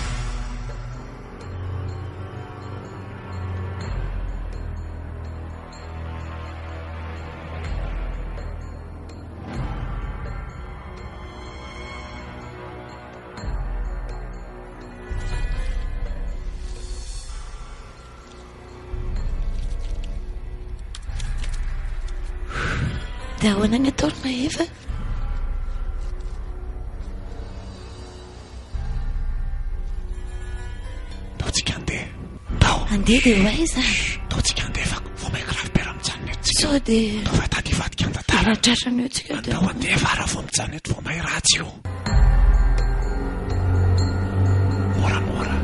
[SPEAKER 9] Dia ahoana ny atao ry Maeva?
[SPEAKER 2] Ndao tsika andeha. Ndao.
[SPEAKER 9] Andeha dia ho aiza?
[SPEAKER 2] Ndao tsika andeha fa vao mainka grave be raha mijanona eto tsika.
[SPEAKER 9] Sao dia.
[SPEAKER 2] Ndao fa hitady hivadika ny tantara.
[SPEAKER 9] Mila tratrany eo tsika dia.
[SPEAKER 2] Ndao andeha fa raha vao mijanona eto vao may ratsy io. Moramora.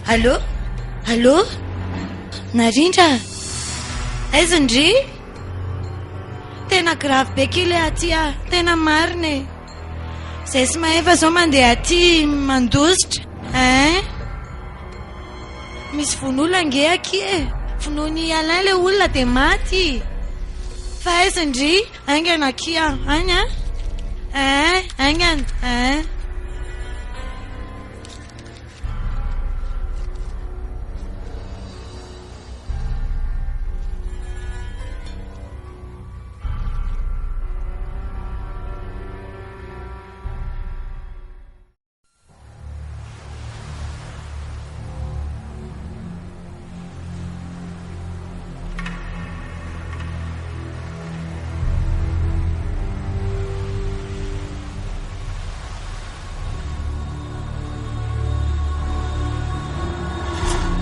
[SPEAKER 9] Allô? Allô? Narindra? Aiza ndry? Tena grave be kely aty ah, tena marina e. Zay sy Mahefa zao mandeha aty mandositra hein. Misy vono olona ange aky e. Vonoin'i Alain le olona dia maty. Fa aiza ndry? Haingana akia, any an. Hein, haingana, hein.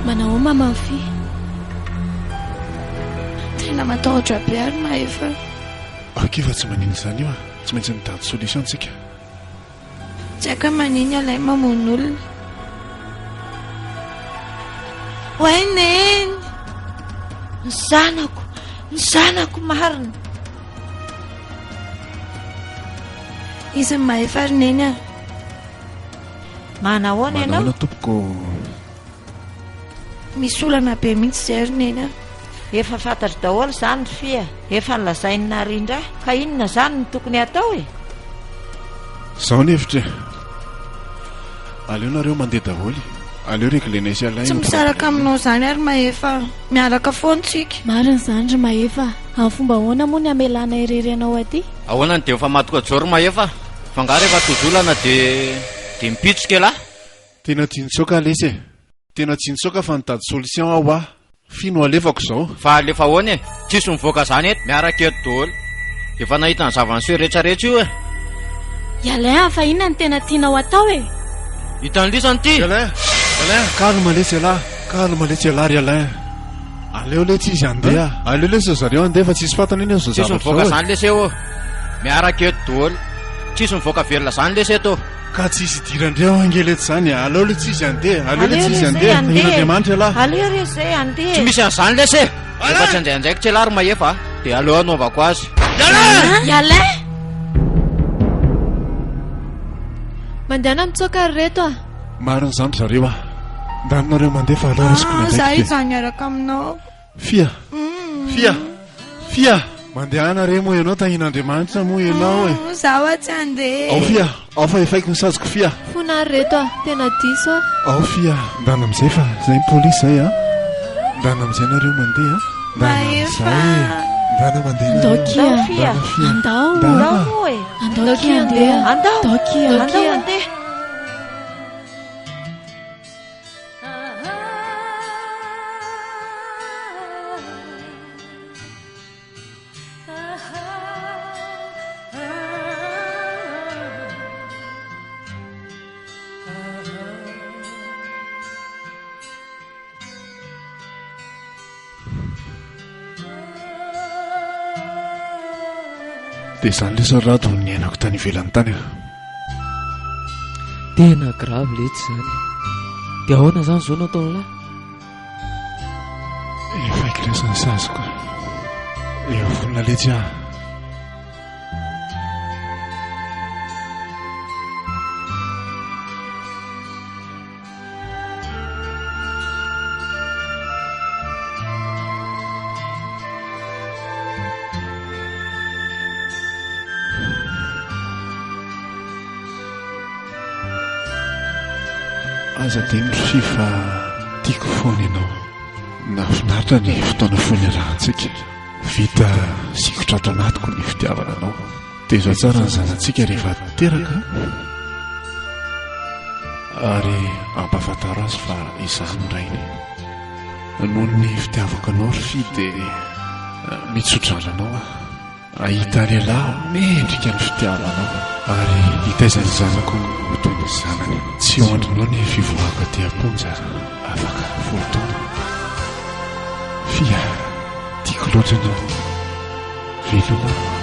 [SPEAKER 3] Manao mama fy.
[SPEAKER 9] Tena matahotra be ary Mahefa.
[SPEAKER 2] Ok fa tsy manino izany io a, tsy maintsy mitady solution tsika.
[SPEAKER 9] Tsy haiko hoe manino ialahy mamono olona. Oay Neny!
[SPEAKER 4] Ny zanako, ny zanako marina.
[SPEAKER 9] Izy ny mahefa ry Neny a.
[SPEAKER 4] Manahoana ianao?
[SPEAKER 2] Manahoana tompoko?
[SPEAKER 9] Misy olana be mihitsy izay ry Neny a.
[SPEAKER 4] Efa fantatro daholo izany ry Fia. Efa nolazain'i Narindra. Ka inona izany no tokony hatao e?
[SPEAKER 2] Izao ny hevitra e. Aleo nareo mandeha daholo. Aleo reglenay sy Alain
[SPEAKER 9] Tsy
[SPEAKER 2] io
[SPEAKER 9] misaraka
[SPEAKER 2] problème io.
[SPEAKER 9] aminao izany ary Mahefa a. Miaraka foana tsika.
[SPEAKER 3] Marina izany ry Mahefa a. Amin'ny fomba ahoana moa ny hamelana irery anao aty?
[SPEAKER 8] Ahoana ny dia mifamatoka joro Mahefa? Fa angaha rehefa tojo olana dia dia mipitsoka elah?
[SPEAKER 2] Tena tsy nitsoaka lesy e! Tena tsy nitsoaka fa nitady solution aho hoa! Fy no alefako zao.
[SPEAKER 8] Fa alefa ahoana e? Tsisy mivoaka zany eto, miaraka eto daholo. Efa nahita ny zava-niseho rehetrarehetra io e!
[SPEAKER 3] I Alain a, fa inona no tena tianao atao e?
[SPEAKER 8] Hitan'i Lisany ity?
[SPEAKER 2] Alain! Alain! Calme lesy ialahy! Calme lesy ialahy ry Alain! Aleo letsy izy handeha! Aleo lesy ry zareo handeha fa tsisy fatana anie zao
[SPEAKER 8] Tsisy
[SPEAKER 2] zavatra
[SPEAKER 8] mivoaka
[SPEAKER 2] zao e!
[SPEAKER 8] zany lesy eo ô! Miaraka eto daholo. Tsisy mivoaka velona zany lesy eto ô!
[SPEAKER 2] Ka tsisy idirandreo ange letsy zany e! Aleo letsy izy handeha! Aleo
[SPEAKER 4] Aleo
[SPEAKER 2] letsy
[SPEAKER 4] re
[SPEAKER 2] izy
[SPEAKER 4] zay
[SPEAKER 2] handeha!
[SPEAKER 4] handeha e!
[SPEAKER 2] Tahian'Andriamanitra ialahy!
[SPEAKER 4] Aleo re zay handeha
[SPEAKER 8] Tsy
[SPEAKER 4] e!
[SPEAKER 8] misy an'izany lesy e! Efa tsy handray andraikitra ialahy ry Mahefa a! Dia aleo hanaovako azy.
[SPEAKER 3] I Alain!
[SPEAKER 7] Mandehana mitsoaka ry reto a!
[SPEAKER 2] Marina izany ry zareo a! Ndany nareo mandeha fa aleo raisiko ny
[SPEAKER 9] Ah, za
[SPEAKER 2] andraikitra e!
[SPEAKER 9] hijanona hiaraka aminao.
[SPEAKER 2] Fia! Fia! Fia! Mandehana re moa ianao tahian'Andriamanitra moa ianao e!
[SPEAKER 9] Za hoa tsy handeha.
[SPEAKER 2] Ao Fia! Ao fa efaiko ny saziko Fia!
[SPEAKER 7] Fona ary reto a! Tena diso aho.
[SPEAKER 2] Ao Fia! Ndana amizay fa zay ny polisy zay a! Ndana amizay nareo mandeha a! Ndana amizay e! Ndana mandeha nareo.
[SPEAKER 3] Andao kia.
[SPEAKER 4] Andao Fia.
[SPEAKER 2] Ndana Fia.
[SPEAKER 3] Andao.
[SPEAKER 2] Ndana.
[SPEAKER 4] Andao moa e!
[SPEAKER 3] Andao kia andeha.
[SPEAKER 4] Andao!
[SPEAKER 3] Andao kia.
[SPEAKER 4] Andao handeha!
[SPEAKER 2] Dia izany lesy ry Rado no niainako tany ivelany tany a.
[SPEAKER 6] Tena grave letsy izany e. Dia ahoana izany izao no ataon'lah?
[SPEAKER 2] Efa haiko lesy ny saziko. Efa vonona letsy aho. Aza adino ry Fy fa tiako foana ianao. Nahafinaritra ny fotoana fohy niarahantsika. Vita sikotra ato anatiko ny fitiavana anao. Tezao tsara ny zanatsika rehefa teraka ary ampahafantaro azy fa izaho no rainy. Noho ny fitiavako anao ry Fy dia mitsodrano anao aho. Hahita lehilahy mendrika ny fitiavanao ary hitaiza ny zanako ho toy ny zanany. Tsy ho andrinao ny fivoahako aty am-ponja afaka folo taona. Fy a! Tiako loatra ianao. Veloma.